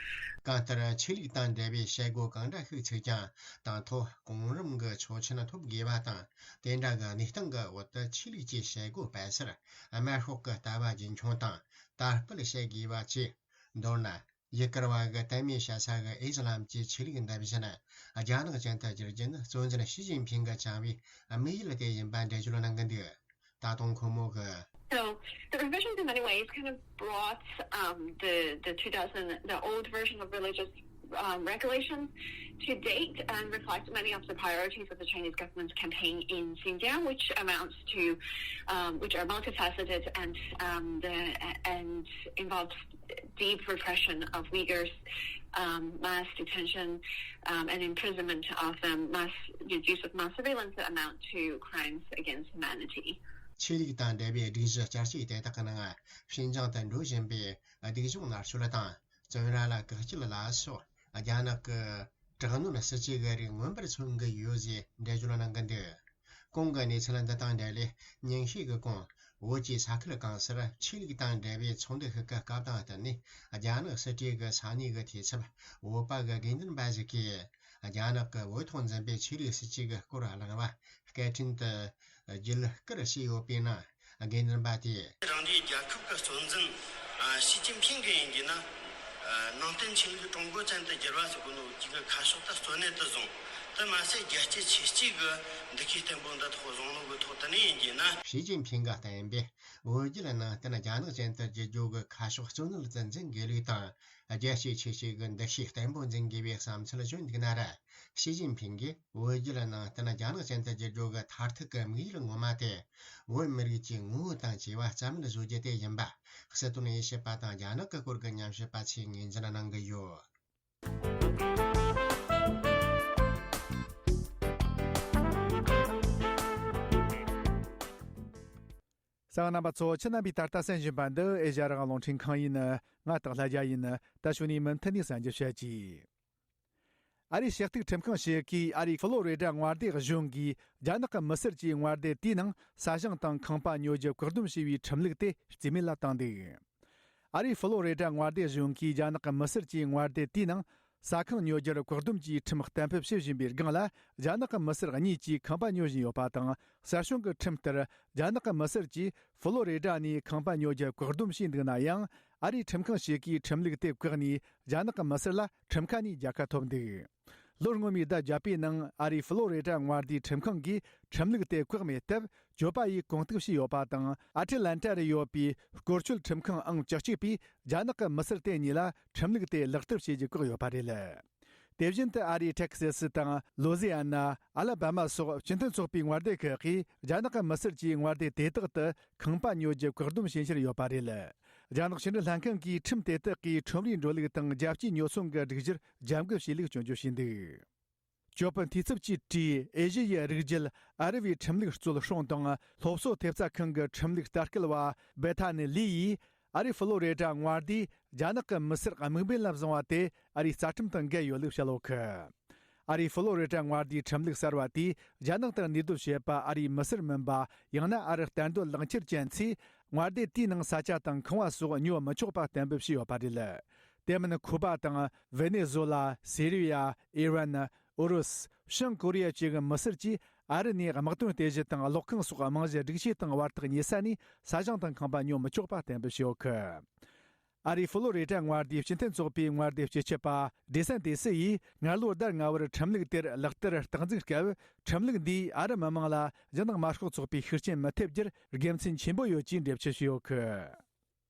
གང་ལྟར་ཆོས་ལུགས་དང་འབྲེལ་བའི་བྱེད་སྒོ་གང་འདྲ་ཞིག་ཚུགས་ཀྱང་དང་ཐོག་གོང་རིམ་གྱི་ཆོག་མཆན་ཐོབ་དགོས་པ་དང་། དེ་འདྲ་གི་གནས་སྟངས་ཀྱི་འོག་ཏུ་ཆོས་ལུགས་ཀྱི་བྱེད་སྒོ་སྤེལ་སར་དམར་ཤོག་གི་ལྟ་བ་རྒྱུན་འཁྱོངས་དང་དར་སྤེལ་བྱེད་དགོས་པ་བཅས། མདོར་ན། ཡུ་གུར་བ་གི་དད་མོས་བྱེད་ས་གི་ཨི་སི་ལམ་གྱི་ཆོས་ལུགས་འདི་བཞིན་རྒྱ་ནག་ཅན་དུ་བསྒྱུར་རྒྱུ་ནི་གཙོ་འཛིན་ཞི་ཅིན་ཕིང་གིས་བཅངས་པའི་དམིགས་ཡུལ་དེ་ཡིན་པ་འགྲེལ་བརྗོད་གནང་གི་འདུག་ད་དུང་ཁོང་མོ་གིས། So the revisions in many ways kind of brought, um, the, the two thousand, the old version of religious, um, regulations to date and reflect many of the priorities of the Chinese government's campaign in Xinjiang, which amounts to, um, which are multifaceted and, um, the, and involves deep repression of Uyghurs, um, mass detention, um, and imprisonment of them, mass use of mass surveillance that amount to crimes against humanity. ཆོས་ལུགས་དང་འབྲེལ་བའི་སྒྲིག་གཞི་བསྐྱར་བཅོས་དེ་དག་གི་ནང་ཞིན་ཅང་དུ་འགྲོ་བཞིན་པའི་སྡུག་སྦྱོང་མནར་གཅོད་དང་བཙོན་ར་ལ་བཀག་སྐྱིལ་ལ་སོགས་རྒྱ་ནག་གི་དྲག་གནོན་སྲིད་ཇུས་ཀྱི་རིགས་མངོན་པར་མཚོན་གྱི་ཡོད་ཅེས་འགྲེལ་བརྗོད་གནང་གི་འདུག་གོང་གི་གནས་ཚུལ་འདི་དང་འབྲེལ་ནས་ཉིན་ཤས་ཀྱི་གོང་བོད་ཀྱི་ས་ཁུལ་གང་སར་ཆོས་ལུགས་དང་འབྲེལ་བའི་ཚོགས་འདུ་ཞིག་གི་སྐབས་དང་བསྟུན་ནས་རྒྱ་ནག་སྲིད་གྲོས་ཀྱི་ས་གནས་ཀྱི་འཐུས་ཚབ་བོད་པ་གི་དགེ་འདུན་པ་ཞིག་གིས་རྒྱ་ནག་གི་བོད་ཐོག་འཛིན་པའི་ཆོས་ལུགས་སྲིད་ཇུས་ཀྱི་སྐོར་གླེང་བ་སྐད་འཕྲིན་དུ་བརྒྱུད་བསྐུར་བྱས་ཡོད་པའི་ནང་། དགེ་འདུན་པ་དེས། རང་རེའི་རྒྱལ་ཁབ་ཀྱི་གཙོ་འཛིན་ཞི་ཅིན་ཕིང་གིས་ཡིན་གྱི་ན། ནང་བསྟན་ཆོས་ལུགས་ཀྲུང་གོ་ཅན་དུ་བསྒྱུར་བ་ཟེར་གོ་ནོ་གཅིག་གི་ཁ་ཕྱོགས་དེ་གཙོ་གནད་དུ་བཟུང་། དེ་མ་ཟད་རྒྱལ་གཅེས་ཆོས་གཅེས་ཀྱི་འདུ་ཤེས་བརྟན་པོ་འདི་ཐོག་བཟུང་ནོ་གི་ཐོག་དེ་ནས་ཡིན་གྱི་ན། ཞི་ཅིན་ཕིང་གིས་བསྟན་པའི་བོད་བརྒྱུད་ནང་བསྟན་རྒྱ་ནག་ཅན་དུ་བསྒྱུར་རྒྱུ་གི་ཁ་ཕྱོགས་གཙོ་གནད་དུ་འཛིན་དགོས་ལུགས་དང་། རྒྱལ་གཅེས་ཆོས་གཅེས་ཀྱི་འདུ་ཤེས་བརྟན་པོ་འཛིན་དགོས་པའི་བསམ་ཚུལ་བརྗོད་འདུག་ན་ར། ཞི་ཅིན་ཕིང་གིས་བོད་བརྒྱུད་ནང་བསྟན་རྒྱ་ནག་ཅན་དུ་བསྒྱུར་རྒྱུ་གི་མཐར་ཐུག་གི་དམིགས་ཡུལ་ངོ་མ་དེ། བོད་མི་རིགས་ཀྱི་ངོ་བོ་དང་བཅས་པ་རྩ་མེད་བཟོ་རྒྱུ་དེ་ཡིན་པ། སྲིད་དོན་དབྱེ་ཞིབ་པ་དང་རྒྱ་ནག་གི་སྐོར་གྱི་ཉམས་ཞིབ་པ་ཚོས་ངོས་འཛིན་གནང་གི་ཡོད། གཙང་རྣམ་པ་ཚོ། ཁྱེད་རྣམ་པས་ད་ལྟ་གསན་བཞིན་པ་འདི་ཨེ་ཤ་ཡ་རང་དབང་རླུང་འཕྲིན་ཁང་ཡིན། ང་སྟག་ལྷ་རྒྱལ་ཡིན། ད་གཞུག་ནས་མུ་མཐུད་ནས་གསན་རྒྱུ་བྱེད་ཀྱིས། ཨ་རིའི་ཞི་གཏུག་ཁྲིམས་ཁང་ཞིག་གིས་ཨ་རིའི་ཧྥི་ལོ་རི་ཌ་མངའ་སྡེ་གཞུང་གིས་རྒྱ་ནག་གི་མི་སེར་གྱི་མངའ་སྡེ་དེའི་ནང་ས་ཞིང་དང་ཁང་པ་ཉོ་རྒྱུ་བཀག་སྡོམ་བྱས་པའི་ཁྲིམས་ལུགས་དེ་རྩིས་མེད་ལ་བཏང་འདུག་ཨ་རིའི་ཧྥི་ལོ་རི་ཌ་མངའ་སྡེ་གཞུང་གིས་རྒྱ་ནག་གི་མི་སེར་གྱི་མངའ་སྡེ་དེའི་ནང་ས་ཁང་ཉོ་རྒྱུར་བཀག་སྡོམ་གྱིས་ཁྲིམས་གཏན་འབེབས་བྱེད་བཞིན་པའི་སྒང་ལ། རྒྱ་ནག་གི་མི་སེར་གཉིས་ཀྱིས་ཁང་པ་ཉོ་བཞིན་ཡོད་པ་དང་། གསར་བྱུང་གི་ཁྲིམས་ལྟར། རྒྱ་ནག་གི་མི་སེར་གྱིས་ཧྥི་ལོ་རི་ཌ་ནས་ཁང་པ་ཉོ་རྒྱུ་བཀག་སྡོམ་བྱས་འདུག་ན་ཡང་། ཨ་རིའི་ཁྲིམས་ཁང་ཞིག་གིས་ཁྲིམས་ལུགས་དེ་བཀག་ནས། རྒྱ་ནག་གི་མི་སེར་ལ་ཁྲིམས་ཁ་ནས་རྒྱལ་ཁ་ཐོབ་འདུག་ལོ་སྔོན་མའི་ཟླ་བརྒྱད་པའི་ནང་ཨ་རིའི་ཧྥི་ལོ་རི་ཌ་མངའ་སྡེའི་ཁྲིམས་ཁང་གིས་ཁྲིམས་ལུགས་དེ་བཀག་མེད་སྟབས། གྱོད་པ་ཡིས་གོང་གཏུག་བྱས་ཡོད་པ་དང་། ཨ་ཊི་ལན་ཊ་རུ་ཡོད་པའི་སྐོར་སྐྱོད་ཁྲིམས་ཁང་ཨང་བཅུ་གཅིག་པས་རྒྱ་ནག་གི་མི་སེར་དེ་གཉིས་ལ་ཁྲིམས་ལུགས་དེ་ལག་བསྟར་བྱེད་རྒྱུ་བཀག་ཡོད་པ་རེད། དེ་བཞིན་དུ་ཨ་རིའི་ཐེག་སེ་སི་དང་ལོ་ཟི་ཨ་ན། ཨ་ལ་བྷ་མ་སོགས་སྤྱི་མཐུན་ཚོགས་པའི་མངའ་སྡེ་ཁག་གིས་རྒྱ་ནག་གི་མི་སེར་གྱི་མངའ་སྡེ་དེ་དག་ཏུ་ཁང་པ་ཉོ་རྒྱུ་བཀག་སྡོམ་བྱེད་འཆར་ཡོད་པ་རེད། རྒྱ་ནག་ཕྱི་འབྲེལ་ལྷན་ཁང་གིས་ཁྲིམས་དེ་དག་གིས་ཁྲོམ་རའི་འགྲོ་ལུགས་དང་རྒྱལ་སྤྱིའི་ཉོ་ཚོང་གི་སྒྲིག་གཞིར་རྒྱབ་འགལ་བྱས་ལུགས་སྐྱོན་བརྗོད་བྱས་འདུག་གྱོད་དཔོན་འཐུས་ཚབ་ཀྱིས་བྲིས། ཨེ་ཤི་ཡའི་རིགས་རྒྱུད་ཨ་རི་བའི་ཁྲིམས་ལུགས་གཙོལ་སྲུང་དང་སློབ་གསོ་ཐེབས་རྩ་ཁང་གི་ཁྲིམས་ལུགས་ལྟ་སྐུལ་བ་སྦེ་ཐ་ནི་ལི་ཡིས། ཨ་རིའི་ཧྥི་ལོ་རི་ཌ་མངའ་སྡེས་རྒྱ་ནག་གི་མི་སེར་དམིགས་འབེན་ལ་བཟུང་བ་དེ་ཨ་རིའི་རྩ་ཁྲིམས་དང་འགལ་ཡོད་ལུགས་བཤད་ཡོད་གི། ཨ་རིའི་ཧྥི་ལོ་རི་ཌ་མངའ་སྡེའི་ཁྲིམས་ལུགས་གསར་བ་དེས་རྒྱ་ནག་ཏུ་གནས་སྡོད་བྱེད་པ་ཨ་རིའི་མི་སེར་མིན་པ། ཡང་ན་ཨ་རི་གཏན་སྡོད་ལག་འཁྱེར་ཅན་ཚོས་མངའ་སྡེ་དེའི་ནང་ས་ཆ་དང་ཁང་བ་སོགས་ཉོ་མི་ཆོག་པ་གཏན་འབེབས་བྱས་ཡོད་པ་རེད། དེ་མིན་ཁུ་པ་དང་ཝེ་ནེ་ཛུ་ལ། སི་རི་ཡ། ཨི་རན། ཨུ་རུ་སུ། བྱང་ཀོ་རི་ཡ་བཅས་ཀྱི་མི་སེར་གྱིས་ཨ་རི་ནས་དམག་དོན་རྟེན་གཞི་དང་གློག་ཁང་སོགས་རྨང་གཞི་སྒྲིག་ཆས་དང་བར་ཐག་ཉེ་ས་ནས་ས་ཞིང་དང་ཁང་པ་ཉོ་མི་ཆོག་པ་གཏན་འབེབས་བྱས་ཡོད་གི། ཨ་རིའི་ཧྥི་ལོ་རི་ཌ་མངའ་སྡེའི་སྤྱི་མཐུན་ཚོགས་པའི་མངའ་སྡེ་སྤྱི་ཁྱབ་པ་ཌི་སན་ཏི་སི་ཡིས་སྔ་ལོ་ཟླ་ལྔ་བར་ཁྲིམས་ལུགས་དེར་ལག་བསྟར་རྟག་འཛུགས་སྐབས། ཁྲིམས་ལུགས་འདིས་ཨ་རི་མི་མང་ལ་རྒྱ་ནག་དམར་ཤོག་ཚོགས་པའི་ཤུགས་རྐྱེན་མི་ཐེབས་རྒྱུར་དགེ་མཚན་ཆེན་པོ་ཡོད་ཅེས་འགྲེལ་བརྗོད་བྱས་ཡོད་གི།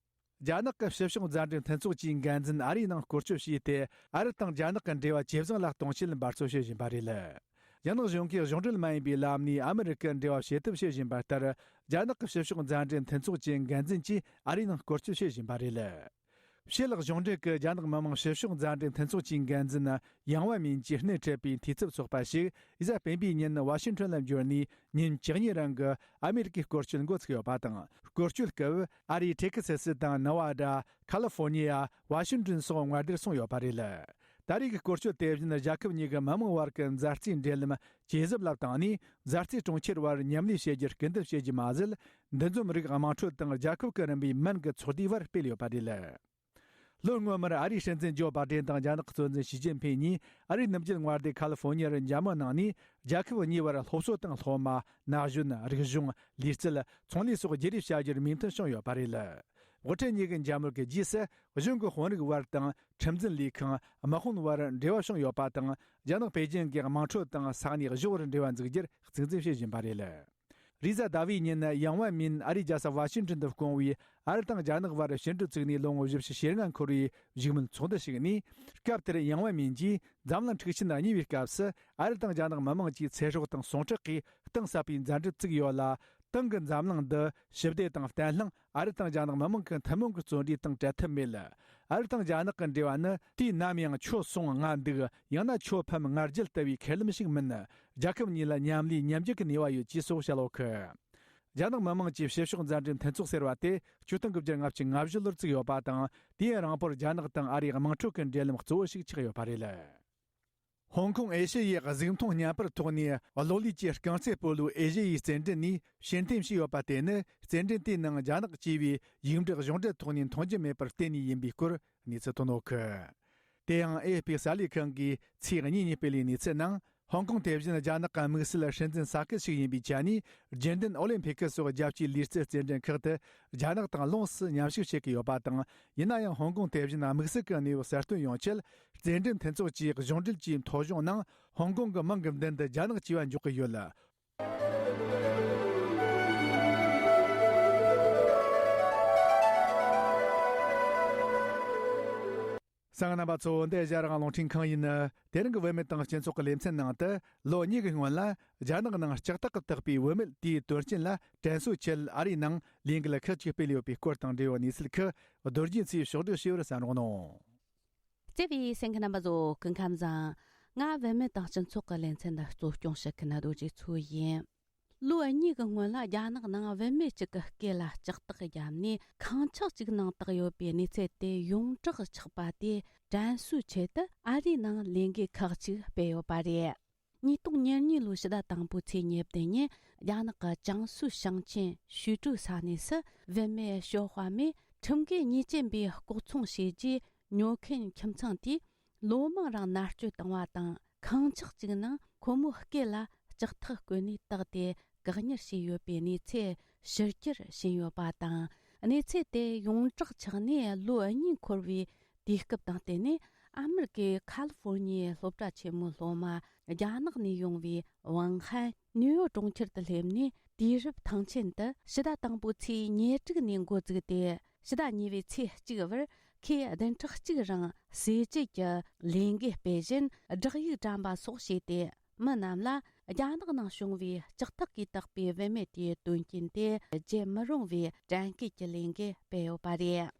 རྒྱ་ནག་གི་ཕྱི་ཕྱོགས་མཛའ་འབྲེལ་མཐུན་ཚོགས་ཀྱི་འགན་འཛིན་ཨ་རིའི་ནང་སྐོར་སྐྱོད་བྱས་ཏེ། ཨ་རི་དང་རྒྱ་ནག་གི་འབྲེལ་བ་ཇེ་བཟང་ལ་གཏོང་ཆེད་འབད་རྩོལ་བྱེད་བཞིན་པ་རེད། རྒྱ་ནག་གཞུང་གིས་གཞུང་འབྲེལ་མ་ཡིན་པའི་ལམ་ནས་ཨ་མི་རི་ཀར་འབྲེལ་བ་བྱེད་ཐབས་བྱེད་བཞིན་པ་ལྟར། རྒྱ་ནག་གི་ཕྱི་ཕྱོགས་མཛའ་འབྲེལ་མཐུན་ཚོགས་ཀྱི་འགན་འཛིན་གྱིས་ཨ་རིའི་ནང་སྐོར་སྐྱོད་བྱེད་བཞིན་པ་རེད། ཕྱི་ལོགས་གཞུང་འབྲེལ་གྱི་རྒྱ་ནག་མི་དམངས་ཕྱི་ཕྱོགས་མཛའ་འབྲེལ་མཐུན་ཚོགས་ཀྱི་འགན་འཛིན་ཡང་ཝེ་མིན་གྱིས་སྣེ་ཁྲིད་པའི་འཐུས་ཚབ་ཚོགས་པ་ཞིག་གཟའ་སྤེན་པའི་ཉིན་ཝ་ཤིང་ཊོན་ལ་འབྱོར་ནས། ཉིན་བཅུ་གཉིས་རིང་གི་ཨ་མེ་རི་ཀའི་སྐོར་སྐྱོད་འགོ་ཚུགས་ཡོད་པ་དང་། སྐོར་སྐྱོད་སྐབས་ཨ་རིའི་ཐེ་ཁི་སེ་སི་དང་ནེ་ཝ་ཌ། ཁ་ལི་ཧྥོ་ནི་ཡ། ཝ་ཤིང་ཊོན་སོགས་མངའ་སྡེར་སོང་ཡོད་པ་རེད། ད་རེས་ཀྱི་སྐོར་སྐྱོད་དེ་བཞིན་རྒྱལ་ཁབ་གཉིས་ཀྱི་མི་དམངས་བར་གྱི་མཛའ་བརྩེའི་འབྲེལ་ལམ་ཇེ་ཟབ་ལ་བཏང་ནས། མཛའ་བརྩེ་གྲོང་ཁྱེར་བར་མཉམ་ལས་བྱེད་རྒྱུར་སྐུལ་འདེད་བྱེད་རྒྱུ་མ་ཟད། འདུ་འཛོམས་རིགས་དམངས་ཁྲོད་དང་རྒྱལ་ཁབ་ཀྱི་རིམ་པའི་མོན་གྱི་ཚོགས་སྡེའི་བར་སྤེལ་ཡོད་པ་རེད། ལོ་སྔོན་མར་ཨ་རིའི་སྲིད་འཛིན་ཇོ་བྷ་ཌེན་དང་རྒྱ་ནག་གི་གཙོ་འཛིན་ཞི་ཅིན་ཕིན་གཉིས་ཨ་རིའི་ནུབ་རྒྱུད་མངའ་སྡེ་ཁ་ལི་ཧྥོ་ནི་ཡར་མཇལ་མོལ་གནང་ནས། རྒྱལ་ཁབ་གཉིས་བར་སློབ་གསོ་དང་སློབ་མ། ན་གཞོན། རིག་གཞུང་། ལུས་རྩལ། ཚོང་ལས་སོགས་བརྗེ་རེས་བྱ་རྒྱུར་མོས་མཐུན་བྱུང་ཡོད་པ་རེད། དབུ་ཁྲིད་གཉིས་ཀྱི་མཇལ་མོལ་གྱི་རྗེས་སུ། གཞུང་གི་དཔོན་རིགས་བར་དང་། ཁྲིམས་འཛིན་ལས་ཁང་། དམག་དཔོན་བར་འབྲེལ་བ་བྱུང་ཡོད་པ་དང་། རྒྱ་ནག་པེ་ཅིང་གི་དམངས་ཁྲོད་དང་ས་གནས་གཞུང་བར་འབྲེལ་བ་འཛུགས་རྒྱུར་གཙིགས་འཛིན་བྱེད་བཞིན་པ་རེད། རེས་གཟའ་ཟླ་བའི་ཉིན་ཡང་ཝེ་མིན་ཨ་རིའི་རྒྱལ་ས་ཝ་ཤིང་ཊོན་དུ་བསྐོང་བའི་ཨ་རི་དང་རྒྱ་ནག་བར་ཕྱི་འབྲེལ་བཙུགས་ནས་ལོ་ངོ་བཞི་བཅུ་ཞེ་ལྔ་འཁོར་བའི་བཞུགས་མོལ་ཚོགས་འདུ་ཞིག་ནས། སྐབས་དེར་ཡང་ཝེ་མིན་གྱིས་འཛམ་གླིང་འཁྲུག་ཆེན་གཉིས་པའི་སྐབས་སུ་ཨ་རི་དང་རྒྱ་ནག་མི་དམངས་ཀྱི་ཚེ་སྲོག་དང་ཟུངས་ཁྲག་གིས་གཏིང་ཟབ་པའི་མཛའ་འབྲེལ་བཙུགས་ཡོད་ལ། ཏང་གིས་འཛམ་གླིང་འདི་ཞི་བདེ་དང་བརྟན་ལྷིང་། ཨ་རི་དང་རྒྱ་ནག་མི་དམངས་ཀྱི་ཐུན་མོང་གི་བརྩོན་འགྲུས་དང་བྲལ་ཐབས་མེད། ཨ་རི་དང་རྒྱ་ནག་གི་འབྲེལ་བ་ནི་དུས་ནམ་ཡང་ཁྱོད་སོང་ང་འདུག་ཡང་ན་ཁྱོད་ཕམ་ང་རྒྱལ་ལྟ་བུའི་ཁས་ལེན་ཞིག་མིན། རྒྱལ་ཁབ་གཉིས་ལ་མཉམ་ལས་མཉམ་རྒྱུག་གི་ནུས་པ་ཡོད་ཅེས་སོགས་བཤད་ཡོད་གི། རྒྱ་ནག་མི་དམངས་ཀྱི་ཕྱི་ཕྱོགས་མཛའ་འབྲེལ་མཐུན་ཚོགས་ཟེར་བ་དེ་ཆིག་སྟོང་དགུ་བརྒྱ་ལྔ་བཅུ་ང་བཞི་ལོར་བཙུགས་ཡོད་པ་དང་། དུས་ཡུན་རིང་པོར་རྒྱ་ནག་དང་ཨ་རིའི་དམངས་ཁྲོད་ཀྱི་འབྲེལ་ལམ་གཙོ་བོ་ཞིག་ཆགས་ཡོད་པ་རེད། ཧོང་ཀོང་ཨེ་ཤེ་ཡའི་གཟུགས་མཐོང་བརྙན་པར་ཐོག་ནས་གློག་ཀླད་ཀྱི་རྐང་རྩེད་སྤོ་ལོའི་ཨེ་ཤེ་ཡའི་རྩེད་འགྲན་ནས་ཕྱིར་འཐེན་བྱས་ཡོད་པ་དེ་ནི། རྩེད་འགྲན་དེའི་ནང་རྒྱ་ནག་ཅེས་པའི་ཡིག་འབྲུ་གཞུང་འབྲེལ་ཐོག་ནས་མཐོང་རྒྱུ་མེད་པར་བརྟེན་ནས་ཡིན་པའི་སྐོར་གནས་ཚུལ་ཐོན་ཡོད་གི། དེ་ཡང་ཨེ་ཨེཕ་པི་གསར་ལས་ཁང་གིས་ཚེས་གཉིས་ཉིན་སྤེལ་བའི་གནས་ཚུལ་ནང་། ཧོང་ཀོང་དེ་བཞིན་རྒྱ་ནག་གི་དམིགས་བསལ་སྲིད་འཛིན་ས་ཁུལ་ཞིག་ཡིན་པའི་ཆ་ནས། རྒྱུན་ལྡན་ཨོ་ལིམ་ཕི་ཀི་སོགས་རྒྱལ་སྤྱིའི་ལུས་རྩལ་རྩེད་འགྲན་ཁག་ཏུ་རྒྱ་ནག་དང་ལོངས་སུ་མཉམ་ཞུགས་བྱེད་ཀྱི་ཡོད་པ་དང་། ཡིན་ན་ཡང་ཧོང་ཀོང་དེ་བཞིན་དམིགས་བསལ་གྱི་གནས་བབ་གསལ་སྟོན་ཡོང་ཆེད། རྩེད་འགྲན་མཐུན་ཚོགས་ཀྱི་གཞུང་འབྲེལ་གྱི་ཐོ་གཞུང་ནང་ཧོང་ཀོང་གི་མིང་གི་མདུན་དུ་རྒྱ་ནག་ཅེས་པ་འཇོག་གི་ཡོད། གསན་མཁན་རྣམ་པ་ཚོ། འདི་ཨེ་ཤ་ཡ་རང་དབང་རླུང་འཕྲིན་ཁང་ཡིན། དེ་རིང་གི་བུད་མེད་དང་སྤྱི་ཚོགས་ཀྱི་ལེ་ཚན་ནང་དུ། ལོ་གཉིས་ཀྱི་སྔོན་ལ་རྒྱ་ནག་ནང་ལྕགས་ཐག་གིས་བཏགས་པའི་བུད་མེད་དེའི་དོན་རྐྱེན་ལ་དྲན་གསོའི་ཆེད་ཨ་རིའི་ནང་ལས་འགུལ་ཁག་ཅིག་སྤེལ་ཡོད་པའི་སྐོར་དང་འབྲེལ་བའི་གནས་ཚུལ་ཁག་རྡོ་རྗེ་མཚོས་ཕྱོགས་བསྒྲིགས་བྱས་པར་གསན་རོགས་གནང་། བརྩེ་བའི་གསན་མཁན་རྣམ་པ་ཚོ། སྐུ་ཁམས་བཟང་། ང་བུད་མེད་དང་སྤྱི་ཚོགས་ཀྱི་ལེ་ཚན་འདི་གཙོ་སྐྱོང་བྱེད་མཁན་རྡོ་རྗེ་མཚོ་ཡིན། ལོ་གཉིས་ཀྱི་སྔོན་ལ་རྒྱ་ནག་ནང་བུད་མེད་གཅིག་གི་སྐེ་ལ་ལྕགས་ཐག་བརྒྱབ་ནས་ཁང་ཆག་ཅིག་ནང་བཏགས་ཡོད་པའི་གནས་ཚུལ་དེ་ཡོངས་གྲགས་ཆགས་པ་དེ་དྲན་གསོའི་ཆེད་དུ་ཨ་རིའི་ནང་ལས་འགུལ་ཁག་ཅིག་སྤེལ་ཡོད་པ་རེད། ཉིས་སྟོང་ཉེར་གཉིས་ལོའི་ཕྱི་ཟླ་དང་པོའི་ཚེས་ཉེར་བདུན་ཉིན་རྒྱ་ནག་གི་ཅང་སུའུ་ཞིང་ཆེན་ཞུས་ཀྲུའུ་ས་གནས་སུ་བུད་མེད་ཞའོ་ཧྭ་མེས་ཁྲིམས་འགལ་ཉེས་ཅན་པའི་ལྐོག་ཚོང་བྱས་རྗེས་ཉོ་མཁན་ཁྱིམ་ཚང་དེས་ལོ་མང་རིང་མནར་གཅོད་བཏང་བ་དང་། ཁང་ཆག་ཅིག་ནང་ཁོ་མོའི་སྐེ་ལ་ལྕགས་ཐག་བརྐོས་ནས་བཏགས་ཏེ་བཀག་ཉར་བྱས་ཡོད་པའི་གནས་ཚུལ་ཕྱིར་བསྒྱུར་ཕྱིན་ཡོད་པ་དང་། གནས་ཚུལ་དེ་ཡོངས་གྲགས་ཆགས་ནས་ལོ་གཉིས་འཁོར་བའི་དུས་སྐབས་དང་བསྟུན་ནས། ཨ་མེ་རི་ཀའི་ཁ་ལི་ཧྥོར་ཉི་ཡའི་སློབ་གྲྭ་ཆེན་མོའི་སློབ་མ་རྒྱ་ནག་ནས་ཡོང་བའི་ཝང་ཧན་ནིའུ་ཡོག་གྲོང་ཁྱེར་དུ་སླེབས་ནས། དུས་རབས་ཐང་ཆེན་དུ་ཕྱི་ཟླ་དང་པོའི་ཚེས་ཉེར་དྲུག་ནས་འགོ་བཙུགས་ཏེ། ཕྱི་ཟླ་གཉིས་པའི་ཚེས་གཅིག་བར་ཁོས་བདུན་ཕྲག་གཅིག་རིང་ཟས་བཅད་ཀྱི་ལས་འགུལ་སྤེལ་བཞིན། བསྒྲགས་ཡིག་བཀྲམ་པ་སོགས་བྱས་ཏེ། མི་རྣམས་ལ་རྒྱ་ནག་ནང་བྱུང་བའི་ལྕགས་ཐག་གིས་བཏགས་པའི་བུད་མེད་དེའི་དོན་རྐྱེན་དེ་བརྗེད་མི་རུང་བའི་དྲན་སྐུལ་གྱི་ལས་འགུལ་སྤེལ་ཡོད་པ་རེད།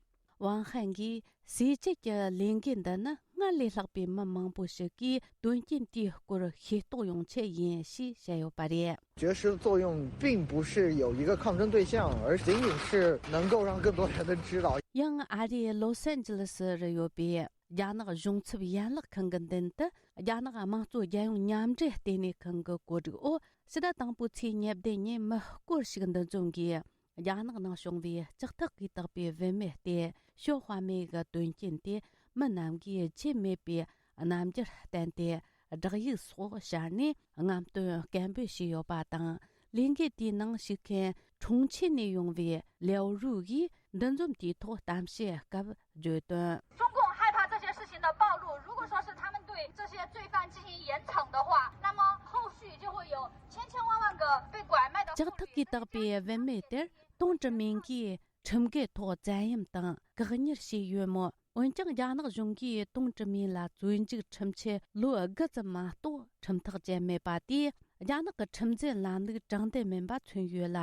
ཝང་ཧན་གྱིས་ཟས་བཅད་ཀྱི་ལས་འགུལ་འདི་ནི་སྔར་ལས་ལྷག་པའི་མི་མང་པོ་ཞིག་གིས་དོན་རྐྱེན་དེའི་སྐོར་ཤེས་རྟོགས་ཡོང་ཆེད་ཡིན་ཞེས་བཤད་ཡོད་པ་རེད། 绝食的作用并不是有一个抗争对象，而仅仅是能够让更多人知道。 ཡང་ཨ་རིའི་ལོ་སན་ཇི་ལི་སི་རུ་ཡོད་པའི་རྒྱ་ནག་གཞུང་ཚབ་ཡན་ལག་ཁང་གི་མདུན་དུ། རྒྱ་ནག་དམངས་གཙོ་རྒྱལ་ཡོངས་མཉམ་འབྲེལ་ལྟེ་གནས་ཁང་གི་བཀོད་སྒྲིག་འོག་ཕྱི་ཟླ་དང་པོའི་ཚེས་ཉེར་བདུན་ཉིན་མི་སྐོར་ཞིག་འདུ་འཛོམས་ཀྱིས། རྒྱ་ནག་ནང་བྱུང་བའི་ལྕགས་ཐག་གིས་བཏགས་པའི་བུད་མེད་དེ་ཞའོ་ཧྭ་མེ་གི་དོན་རྐྱེན་དེ་མི་རྣམས་ཀྱིས་བརྗེད་མེད་པའི་རྣམ་འགྱུར་བསྟན་ཏེ། བསྒྲགས་ཡིག་སོགས་ཤར་ནས་རྔམ་སྟོན་སྐད་འབོད་བྱས་ཡོད་པ་དང་། ལས་འགུལ་དེའི་ནང་ཞུགས་མཁན་ཁྲུང་ཆིན་ནས་ཡོང་བའི་ལེའོ་རུའུ་ཡིས་འདུ་འཛོམས་དེའི་ཐོག་གཏམ་བཤད་སྐབས་བརྗོད་དོན། 中共害怕这些事情的暴露，如果说是他们对这些罪犯进行严惩的话，那么后续就会有千千万万个被拐卖的妇女。 ལྕགས་ཐག་གིས་བཏགས་པའི་བུད་མེད་དེར་ཏུང་ཀྲི་མིང་གིས་ཁྲིམས་འགལ་ཐོག་བཙན་གཡེམ་དང་བཀག་ཉར་བྱས་ཡོད་མོད། འོན་ཀྱང་རྒྱ་ནག་གཞུང་གིས་ཏུང་ཀྲི་མིང་ལ་བཙོན་འཇུག་ཁྲིམས་ཆད་ལོ་དགུ་ཙམ་མ་གཏོགས་ཁྲིམས་ཐག་བཅད་མེད་པ་དེས། རྒྱ་ནག་གི་ཁྲིམས་འཛིན་ལམ་ལུགས་དྲང་བདེན་མིན་པ་མཚོན་ཡོད་ལ།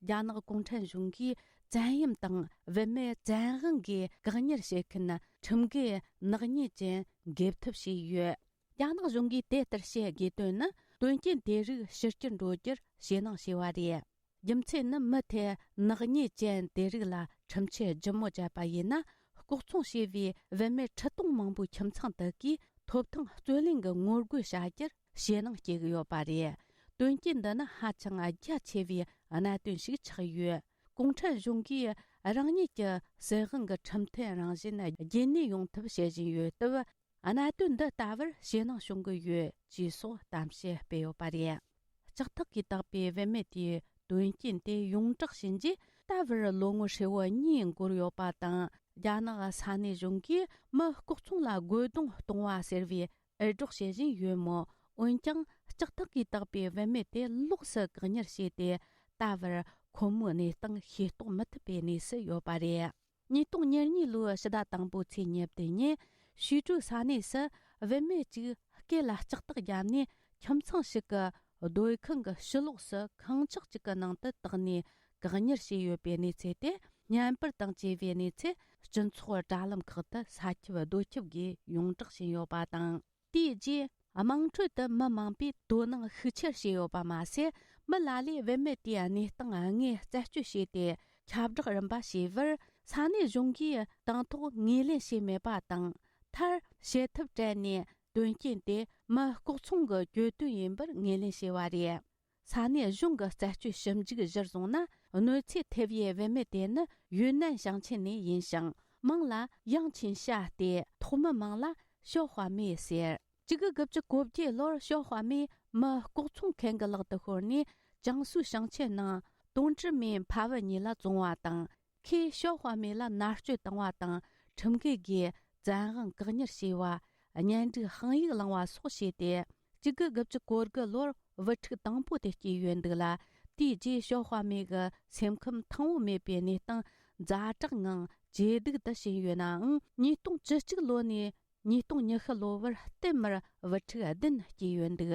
རྒྱ་ནག་གུང་ཁྲན་གཞུང་གིས་བཙན་གཡེམ་དང་བུད་མེད་བཙན་དབང་གིས་བཀག་ཉར་བྱེད་མཁན་ཁྲིམས་འགལ་ནག་ཉེས་ཅན་འགེབས་ཐབས་བྱས་ཡོད། རྒྱ་ནག་གཞུང་གིས་དེ་ལྟར་བྱེད་དགོས་དོན་ནི། དོན་རྐྱེན་དེ་རིགས་ཕྱི་བསྐྱུར་འགྲོ་རྒྱུར་ཞེད་སྣང་བྱས་པ་རེད། རྒྱུ་མཚན་ནི། མི་དེ་ནག་ཉེས་ཅན་དེ་རིགས་ལ་ཁྲིམས་ཆད་ལྗིད་མོ་བཅད་པ་ཡིན་ན། ལྐོག་ཚོང་བྱས་པའི་བུད་མེད་ཁྲི་སྟོང་མང་པོའི་ཁྱིམ་ཚང་དག་གིས་ཐོབ་ཐང་རྩོད་ལེན་གྱི་ངོ་རྒོལ་བྱ་རྒྱུར་ཞེད་སྣང་སྐྱེ་གི་ཡོད་པ་རེད། དོན་རྐྱེན་འདི་ནི་ཧ་ཅང་རྒྱ་ཆེ་བའི་གནད་དོན་ཞིག་ཆགས་ཡོད། གུང་ཁྲན་གཞུང་གིས་རང་ཉིད་ཀྱི་སྲིད་དབང་གི་ཁྲིམས་མཐུན་རང་བཞིན་རྒྱུན་གནས་ཡོང་ཐབས་བྱེད་བཞིན་ཡོད་སྟབས། གནད་དོན་འདི་ལྟ་བུར་ཞེད་སྣང་བྱུང་གི་ཡོད་ཅེས་སོགས་གཏམ་བཤད་སྤེལ་ཡོད་པ་རེད། ལྕགས་ཐག་གིས་བཏགས་པའི་བུད་མེད་དེའི་དོན་རྐྱེན་དེ་ཡོངས་བསྒྲགས་བྱིན་རྗེས། ད་བར་ལོ་ངོ་ཧྲིལ་བོ་གཉིས་འགོར་ཡོད་པ་དང་། རྒྱ་ནག་ས་གནས་གཞུང་གིས་མི་ལྐོག་ཚོང་ལ་རྒོལ་རྡུང་གཏོང་བ་ཟེར་བའི་འུར་སྒྲོག་བྱེད་བཞིན་ཡོད་མོད། འོན་ཀྱང་། ལྕགས་ཐག་གིས་བཏགས་པའི་བུད་མེད་དེ་ལོགས་སུ་བཀག་ཉར་བྱས་ཏེ། ད་བར་ཁོ་མོའི་གནས་སྟངས་ཤེས་རྟོགས་མི་ཐུབ་པའི་གནས་སུ་ཡོད་པ་རེད། ཉིས་སྟོང་ཉེར་གཉིས་ལོའི་ཕྱི་ཟླ་དང་པོའི་ཚེས་ཉེར་བདུན་ཉིན། ཞུས་ཀྲུའུ་ས་གནས་སུ་བུད་མེད་ཅིག་སྐེ་ལ་ལྕགས་ཐག་བརྒྱབ་ནས། ཁྱིམ་ཚང་ཞིག་གི་སྡོད་ཁང་གི་ཕྱི་ལོགས་སུ་ཁང་ཆག་ཅིག་གི་ནང་དུ་བཏགས་ནས་བཀག་ཉར་བྱས་ཡོད་པའི་གནས་ཚུལ་དེ། བརྙན་པར་དང་བཅས་པའི་གནས་ཚུལ་སྤྱི་ཚོགས་དྲ་ལམ་ཁག་ཏུ་ས་ཁྱབ་རྡོ་ཁྱབ་སྒོས་ཡོངས་བསྒྲགས་ཕྱིན་ཡོད་པ་དང་། དེའི་རྗེས། དམངས་ཁྲོད་དུ་མི་མང་པོས་དོ་སྣང་ཤུགས་ཆེར་བྱས་ཡོད་པ་མ་ཟད། མི་ལ་ལས་བུད་མེད་དེའི་གནས་སྟངས་དངོས་རྩད་གཅོད་བྱས་ཏེ། ཁྱབ་བསྒྲགས་རིམ་པ་བྱས་པར། ས་གནས་གཞུང་གིས་དང་ཐོག་ངོས་ལེན་བྱས་མེད་པ་དང་། མཐར། བྱེད་ཐབས་བྲལ་ནས། དོན་རྐྱེན་དེ་མི་ལྐོག་ཚོང་གི་གྱོད་དོན་ཡིན་པར་ངོས་ལེན་བྱས་པ་རེད། ས་གནས་གཞུང་གི་རྩད་གཅོད་ཞིབ་འཇུག་གཞིར་བཟུང་ན། གནོད་འཚེ་ཐེབས་པའི་བུད་མེད་དེ་ནི་ཡུན་ནན་ཞིང་ཆེན་ནས་ཡིན་ཞིང་། མིང་ལ་ཡང་ཆིན་ཤ་སྟེ། ཐོག་མའི་མིང་ལ་ཞའོ་ཧྭ་མེ་ཟེར། གཅིག་དགུ་དགུ་བཅུ་གོ་བརྒྱད་ལོར་ཞའོ་ཧྭ་མེ་མི་ལྐོག་ཚོང་མཁན་གྱི་ལག་ཏུ་ཤོར་ནས། ཅང་སུའུ་ཞིང་ཆེན་ནང་ཏུང་ཀྲི་མིན་ཕ་བུ་གཉིས་ལ་བཙོངས་པ་དང་། ཁོས་ཞའོ་ཧྭ་མེ་ལ་མནར་གཅོད་བཏང་བ་དང་། ཁྲིམས་འགལ་གྱིས་བཙན་དབང་བཀག་ཉར་བྱས་པ། གཉེན་སྒྲིག་དཔང་ཡིག་བླངས་པ་སོགས་བྱས་ཏེ། གཅིག་དགུ་དགུ་བཅུ་གོ་དགུ་ལོར་བུ་ཕྲུག་དང་པོ་དེ་སྐྱེས་ཡོད་འདུག་ལ། དེའི་རྗེས་ཞའོ་ཧྭ་མེ་གི་སེམས་ཁམས་ཐང་པོ་མེད་པའི་གནས་སྟངས་ཛ་དྲག་ངང་ཇེ་སྡུག་ཏུ་ཕྱིན་ཡོད་ནའང་། ཉིས་སྟོང་བཅུ་གཅིག་ལོ་ནས་ཉིས་སྟོང་ཉི་ཤུ་ལོ་བར་བསྟུད་མར་བུ་ཕྲུག་བདུན་སྐྱེས་ཡོད་འདུག་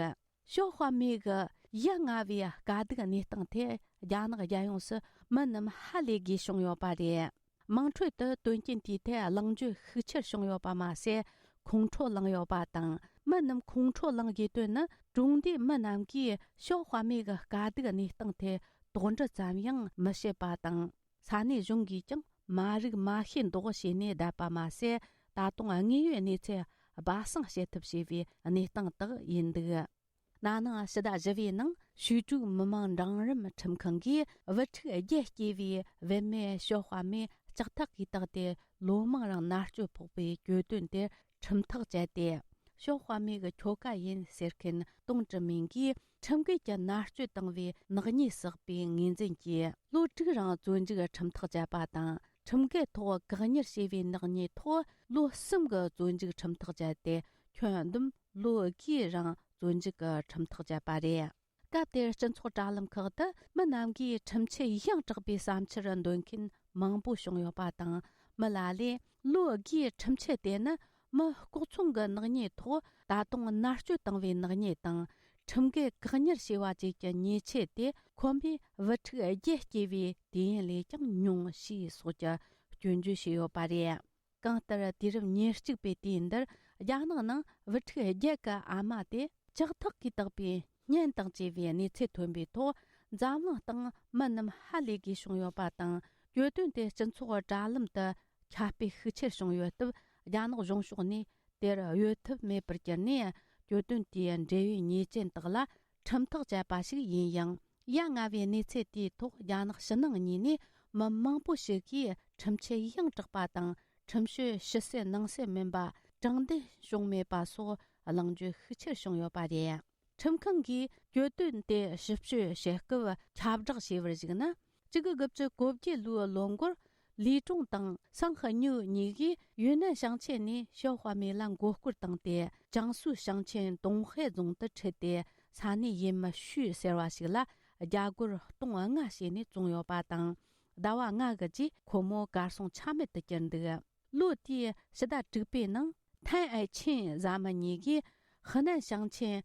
ཞའོ་ཧྭ་མེ་གི་ཡ་ང་བའི་དཀའ་སྡུག་གནས་སྟངས་ཐད་རྒྱ་ནག་རྒྱལ་ཡོངས་སུ་མི་རྣམས་ཧ་ལས་དགོས་བྱུང་ཡོད་པ་རེད། དམངས་ཁྲོད་དུ་དོན་རྐྱེན་དེའི་ཐད་གླེང་བརྗོད་ཤུགས་ཆེར་བྱུང་ཡོད་པ་མ་ཟད། ཁོང་ཁྲོ་ལངས་ཡོད་པ་དང་ མི་རྣམས་ཁོང་ཁྲོ་ལངས་དགོས་དོན་ནི། གྲོང་སྡེའི་མི་རྣམས་ཀྱིས་ཞའོ་ཧྭ་མེ་གི་དཀའ་སྡུག་གནས་སྟངས་ཐད་དོགས་འདྲི་ཙམ་ཡང་མི་བྱེད་པ་དང་། ས་གནས་གཞུང་གིས་ཀྱང་མ་རིག་མ་ཤེས་མདོག་བྱས་ནས་བསྡད་པ་མ་ཟད། ད་དུང་དངོས་ཡོད་གནས་ཚུལ་སྦ་གསང་བྱེད་ཐབས་བྱས་པའི་གནས་སྟངས་དག་ཡིན་འདུག། ན་ནིང་ཕྱི་ཟླ་བཞི་པའི་ནང་ཞུས་ཀྲུའུ་མི་དམངས་འབྲིང་རིམ་ཁྲིམས་ཁང་གིས་བུ་ཕྲུག་བརྒྱད་སྐྱེས་པའི་བུད་མེད་ཞའོ་ཧྭ་མེ་ལྕགས་ཐག་གིས་བཏགས་ཏེ། ལོ་མང་རིང་མནར་གཅོད་ཕོག་པའི་གྱོད་དོན་དེར་ཁྲིམས་ཐག་བཅད་དེ། ཞའོ་ཧྭ་མེ་གི་ཁྱོ་ག་ཡིན་ཟེར་མཁན་ཏུང་ཀྲི་མིང་གིས་ཁྲིམས་འགལ་གྱི་མནར་གཅོད་བཏང་བའི་ནག་ཉེས་བསགས་པའི་ངོས་འཛིན་གྱིས། ལོ་དྲུག་རིང་བཙོན་འཇུག་ཁྲིམས་ཐག་བཅད་པ་དང་། ཁྲིམས་འགལ་ཐོག་བཀག་ཉར་བྱས་པའི་ནག་ཉེས་ཐོག་ལོ་གསུམ་གྱི་བཙོན་འཇུག་ཁྲིམས་ཐག་བཅད་དེ། ཁྱོན་བསྡོམས་ལོ་དགུའི་རིང་བཙོན་འཇུག་གི་ཁྲིམས་ཐག་བཅད་པ་རེད། སྐབས་དེར་སྤྱི་ཚོགས་དྲ་ལམ་ཁག་ཏུ་མི་རྣམས་ཀྱིས་ཁྲིམས་ཆད་ཡང་དྲག་པའི་བསམ་འཆར་འདོན་མཁན་མང་པོ་བྱུང་ཡོད་པ་དང་། མི་ལ་ལས་ལོ་དགུའི་ཁྲིམས་ཆད་དེ་ནི་མི་ལྐོག་ཚོང་གི་ནག་ཉེས་ཐོག་ད་དུང་མནར་གཅོད་བཏང་བའི་ནག་ཉེས་དང་། ཁྲིམས་འགལ་བཀག་ཉར་བྱས་པ་བཅས་ཀྱི་ཉེས་ཆད་དེ་ཁོ་མོས་བུ་ཕྲུག་བརྒྱད་སྐྱེས་པའི་དུས་ཡུན་ལས་ཀྱང་ཉུང་ཞེས་སོགས་ཀྱི་སྐྱོན་བརྗོད་བྱས་ཡོད་པ་རེད། གང་ལྟར་དུས་རབས་ཉེར་གཅིག་པའི་དུས་འདིར། རྒྱ་ནག་ནང་བུ་ཕྲུག་བརྒྱད་ཀྱི་ཨ་མ་དེ་ལྕགས་ཐག་གིས་བཏགས་པའི་གཉེན་དང་བཅས་པའི་གནས་ཚུལ་ཐོན་པའི་ཐོག་འཛམ་གླིང་སྟེང་མི་རྣམས་ཧ་ལས་དགོས་བྱུང་ཡོད་པ་དང་། གྱོད་དོན་དེ་སྤྱི་ཚོགས་དྲ་ལམ་དུ་ཁྱབ་སྤེལ་ཤུགས་ཆེར་བྱུང་ཡོད་སྟབས། རྒྱ་ནག་གཞུང་ཕྱོགས་ནས་དེར་གཡོལ་ཐབས་མེད་པར་གྱུར་ནས། གྱོད་དོན་དེའི་འབྲེལ་ཡོད་ཉེས་ཅན་དག་ལ་ཁྲིམས་ཐག་བཅད་པ་ཞིག་ཡིན་ཡང་། ཡ་ང་བའི་གནས་ཚུལ་དེའི་ཐོག་རྒྱ་ནག་ཕྱི་ནང་གཉིས་ནས་མི་མང་པོ་ཞིག་གིས་ཁྲིམས་ཆད་ཡང་དྲག་པ་དང་། ཁྲིམས་གཅོད་ཕྱི་གསལ་ནང་གསལ་མིན་པ། དྲང་བདེན་བྱུང་མེད་པ་སོགས་གླེང་བརྗོད་ཤུགས་ཆེར་བྱུང་ཡོད་པ་རེད། ཁྲིམས་ཁང་གིས་གྱོད་དོན་དེ་ཞིབ་དཔྱོད་བྱེད་སྐབས་ཁྱབ་བསྒྲགས་བྱས་པར་གཞིགས་ན། གཅིག་དགུ་དགུ་བཅུ་གོ་བརྒྱད་ལོའི་ལོ་འགོར། ལི་ཀྲུང་དང་སང་ཧི་ཉུ་གཉིས་ཀྱིས་ཡུན་ནན་ཞིང་ཆེན་ནས་ཞའོ་ཧྭ་མེ་ལ་མགོ་སྐོར་བཏང་སྟེ། ཅང་སུའུ་ཞིང་ཆེན་ཏུང་ཧེ་རྫོང་དུ་ཁྲིད་དེ། ས་གནས་ཡུལ་མི་ཞུས་ཟེར་བ་ཞིག་ལ་རྒྱ་སྒོར་སྟོང་ལྔ་བྱས་ནས་བཙོངས་ཡོད་པ་དང་། ཟླ་བ་ལྔ་གི་རྗེས་ཁོ་མོ་གར་སོང་ཆ་མེད་དུ་གྱུར་འདུག། ལོ་དེའི་ཕྱི་ཟླ་དྲུག་པའི་ནང་། ཐན་ཨའེ་ཆིན་བཟའ་མི་གཉིས་ཀྱིས་ཧི་ནན་ཞིང་ཆེན་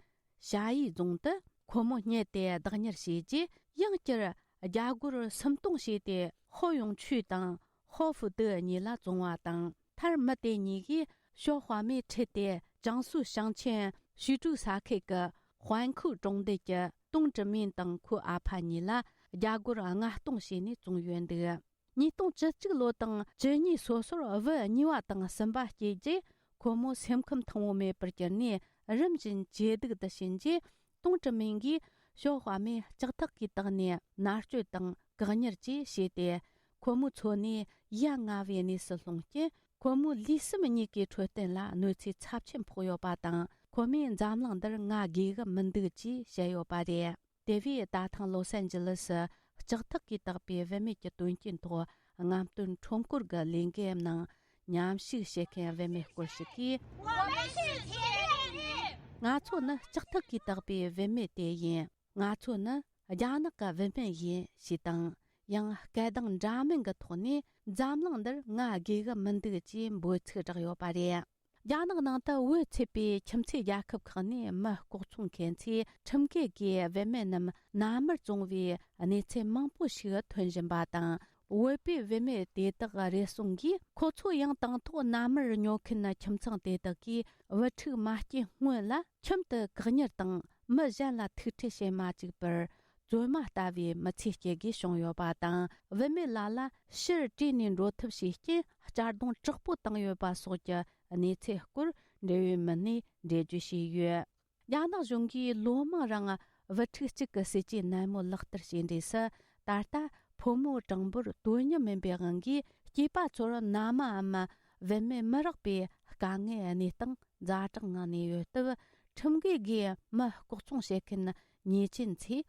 ཞ་ཡི་རྫོང་དུ་ཁོ་མོ་རྙེད་དེ་བདག་གཉེར་བྱས་རྗེས། ཡང་བསྐྱར་རྒྱ་སྒོར་སུམ་སྟོང་བྱས་ཏེ། ཧོ་ཡུང་ཆུས་དང་ཧོ་ཧྥུ་ཏི་གཉིས་ལ་བཙོངས་པ་དང་། མཐར་མི་དེ་གཉིས་ཀྱིས་ཞའོ་ཧྭ་མེ་ཁྲིད་དེ། ཅང་སུའུ་ཞིང་ཆེན་ཞུས་ཀྲུའུ་ས་ཁུལ་གྱི་ཧོན་ཁུའུ་གྲོང་རྡལ་གྱི་ཏུང་ཀྲི་མིན་དང་ཁོའི་ཨ་ཕ་གཉིས་ལ་རྒྱ་སྒོར་ལྔ་སྟོང་བྱས་ནས་བཙོངས་ཡོད་འདུག། ཉིས་སྟོང་བཅུ་གཅིག་ལོ་དང་བཅུ་གཉིས་སོ་སོར་བུ་གཉིས་པ་དང་གསུམ་པ་སྐྱེས་རྗེས། ཁོ་མོ་སེམས་ཁམས་ཐང་པོ་མེད་པར་གྱུར་ནས། རིམ་བཞིན་ཇེ་སྡུག་ཏུ་ཕྱིན་རྗེས། ཏུང་ཀྲི་མིང་གིས་ཞའོ་ཧྭ་མེ་ལྕགས་ཐག་གིས་བཏགས་ནས་མནར་གཅོད་དང་བཀག་ཉར་བཅས་བྱས་ཏེ། ཁོ་མོའི་འཚོ་གནས་ཡ་ང་བའི་གནས་སུ་ལྷུང་རྐྱེན། ཁོ་མོའི་ལུས་སེམས་གཉིས་ཀའི་འཕྲོད་བསྟེན་ལ་གནོད་འཚེ་ཚབས་ཆེན་ཕོག་ཡོད་པ་དང་། ཁོ་མོས་འཛམ་གླིང་འདིར་ང་དགོས་གི་མི་འདུག་ཅེས་བཤད་ཡོད་པ་རེད། དེ་བས་ད་ཐེངས་ལོ་སན་ཇི་ལི་སི་ལྕགས་ཐག་གིས་བཏགས་པའི་བུད་མེད་ཀྱི་དོན་རྐྱེན་ཐོག་རྔམ་སྟོན་ཁྲོམ་སྐོར་གྱི་ལས་འགུལ་ནང་མཉམ་ཞུགས་བྱེད་མཁན་བུད་མེད་སྐོར་ཞིག་གིས། ང་ཚོ་ནི་ལྕགས་ཐག་གིས་བཏགས་པའི་བུད་མེད་དེ་ཡིན། ང་ཚོ་ནི་རྒྱ་ནག་གི་བུད་མེད་ཡིན་ཞེས་དང་། ཡང་སྐད་གདངས་འདྲ་མིན་གྱི་ཐོག་ནས་འཛམ་གླིང་འདིར་ང་དགོས་གི་མི་འདུག་ཅེས་འབོད་ཚིག་བསྒྲགས་ཡོད་པ་རེད། རྒྱ་ནག་ནང་དུ་བོད་ཚུད་པའི་ཁྱིམ་མཚེས་རྒྱལ་ཁབ་ཁག་ནས་མི་ལྐོག་ཚོང་མཁན་ཚོས་ཁྲིམས་འགལ་གྱིས་བུད་མེད་རྣམས་མནའ་མར་བཙོངས་པའི་གནས་ཚུལ་མང་པོ་ཞིག་ཐོན་བཞིན་པ་དང་། བོད་པའི་བུད་མེད་དེ་དག་རེ་ཟུང་གིས། ཁོ་ཚོ་ཡང་དང་ཐོག་མནའ་མར་ཉོ་མཁན་ཁྱིམ་ཚང་དེ་དག་གིས་བུ་ཕྲུག་མ་སྐྱེས་སྔོན་ལ་ཁྱིམ་དུ་བཀག་ཉར་དང་། མི་གཞན་ལ་ཐུག་འཕྲད་བྱེད་མ་བཅུག་པར། བཙོན་མ་ལྟ་བུའི་མི་ཚེ་སྐྱེལ་དགོས་བྱུང་ཡོད་པ་དང་། བུད་མེད་ལ་ལ་ཕྱིར་བྲོས་ནས་འགྲོ་ཐབས་བྱེད་རྐྱེན་གཅར་རྡུང་དྲག་པོ་བཏང་ཡོད་པ་སོགས་ཀྱི་གནས་ཚུལ་སྐོར་འབྲེལ་ཡོད་མི་སྣས་འགྲེལ་བརྗོད་བྱས་ཡོད། རྒྱ་ནག་གཞུང་གིས་ལོ་མང་རིང་བུ་ཕྲུག་གཅིག་གི་སྲིད་ཇུས་ནན་མོ་ལག་བསྟར་བྱས་འབྲས་སུ། ད་ལྟ་ཕོ་མོ་གྲངས་འབོར་དོ་མཉམ་མིན་པའི་དབང་གིས། སྐྱེས་པ་ཚོར་མནའ་མའམ་བུད་མེད་མི་རག་པའི་དཀའ་ངལ་གནས་སྟངས་ཛ་དྲག་ངང་གནས་ཡོད་སྟབས། ཁྲིམས་འགལ་སྒོས་མི་ལྐོག་ཚོང་བྱེད་མཁན་ཉེས་ཅན་ཚོས།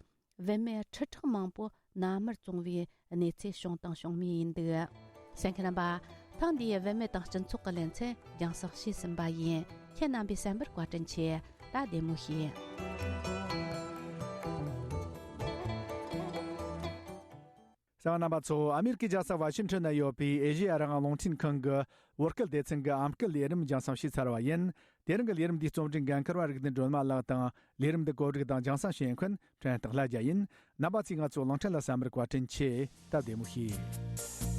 བུད་མེད་ཁྲི་ཕྲག་མང་པོ་མནའ་མར་བཙོངས་པའི་གནས་ཚུལ་བྱུང་དང་འབྱུང་མུས་ཡིན་འདུག། གསན་མཁན་རྣམ་པ། ཐེངས་འདིའི་བུད་མེད་དང་སྤྱི་ཚོགས་ཀྱི་ལེ་ཚན་རྒྱང་སྲིང་བྱས་ཟིན་པ་ཡིན། ཁྱེད་རྣམ་པས་གསན་པར་བཀའ་དྲིན་ཆེ། ད་བདེ་མོ་བྱོས། གསན་པ་རྣམ་པ་ཚོ། ཨ་མེ་རི་ཀའི་རྒྱལ་ས་ཝ་ཤིང་ཊོན་ན་ཡོད་པའི་ཨེ་ཤེ་ཡ་རང་དབང་རླུང་འཕྲིན་ཁང་གི་བོད་སྐད་སྡེ་ཚན་གྱི་ཨམ་སྐད་ལས་རིམ་རྒྱང་སྲིང་བྱས་ཚར་བ་ཡིན། དེ་རིང་གི་ལས་རིམ་འདིའི་རྩོམ་སྒྲིག་འགན་འཁུར་བ་རིག་ལྡན་སྒྲོལ་མ་ལགས་དང་། ལས་རིམ་འདི་གོ་སྒྲིག་དང་རྒྱང་སྲིང་བྱེད་མཁན་ཕྲན་སྟག་ལྷ་རྒྱལ་ཡིན། རྣམ་པ་ཚོས་ང་ཚོའི་གླིང་ཕྲན་ལ་གསན་པར་བཀའ་དྲིན་ཆེ། ད་བདེ་མོ་བྱོས།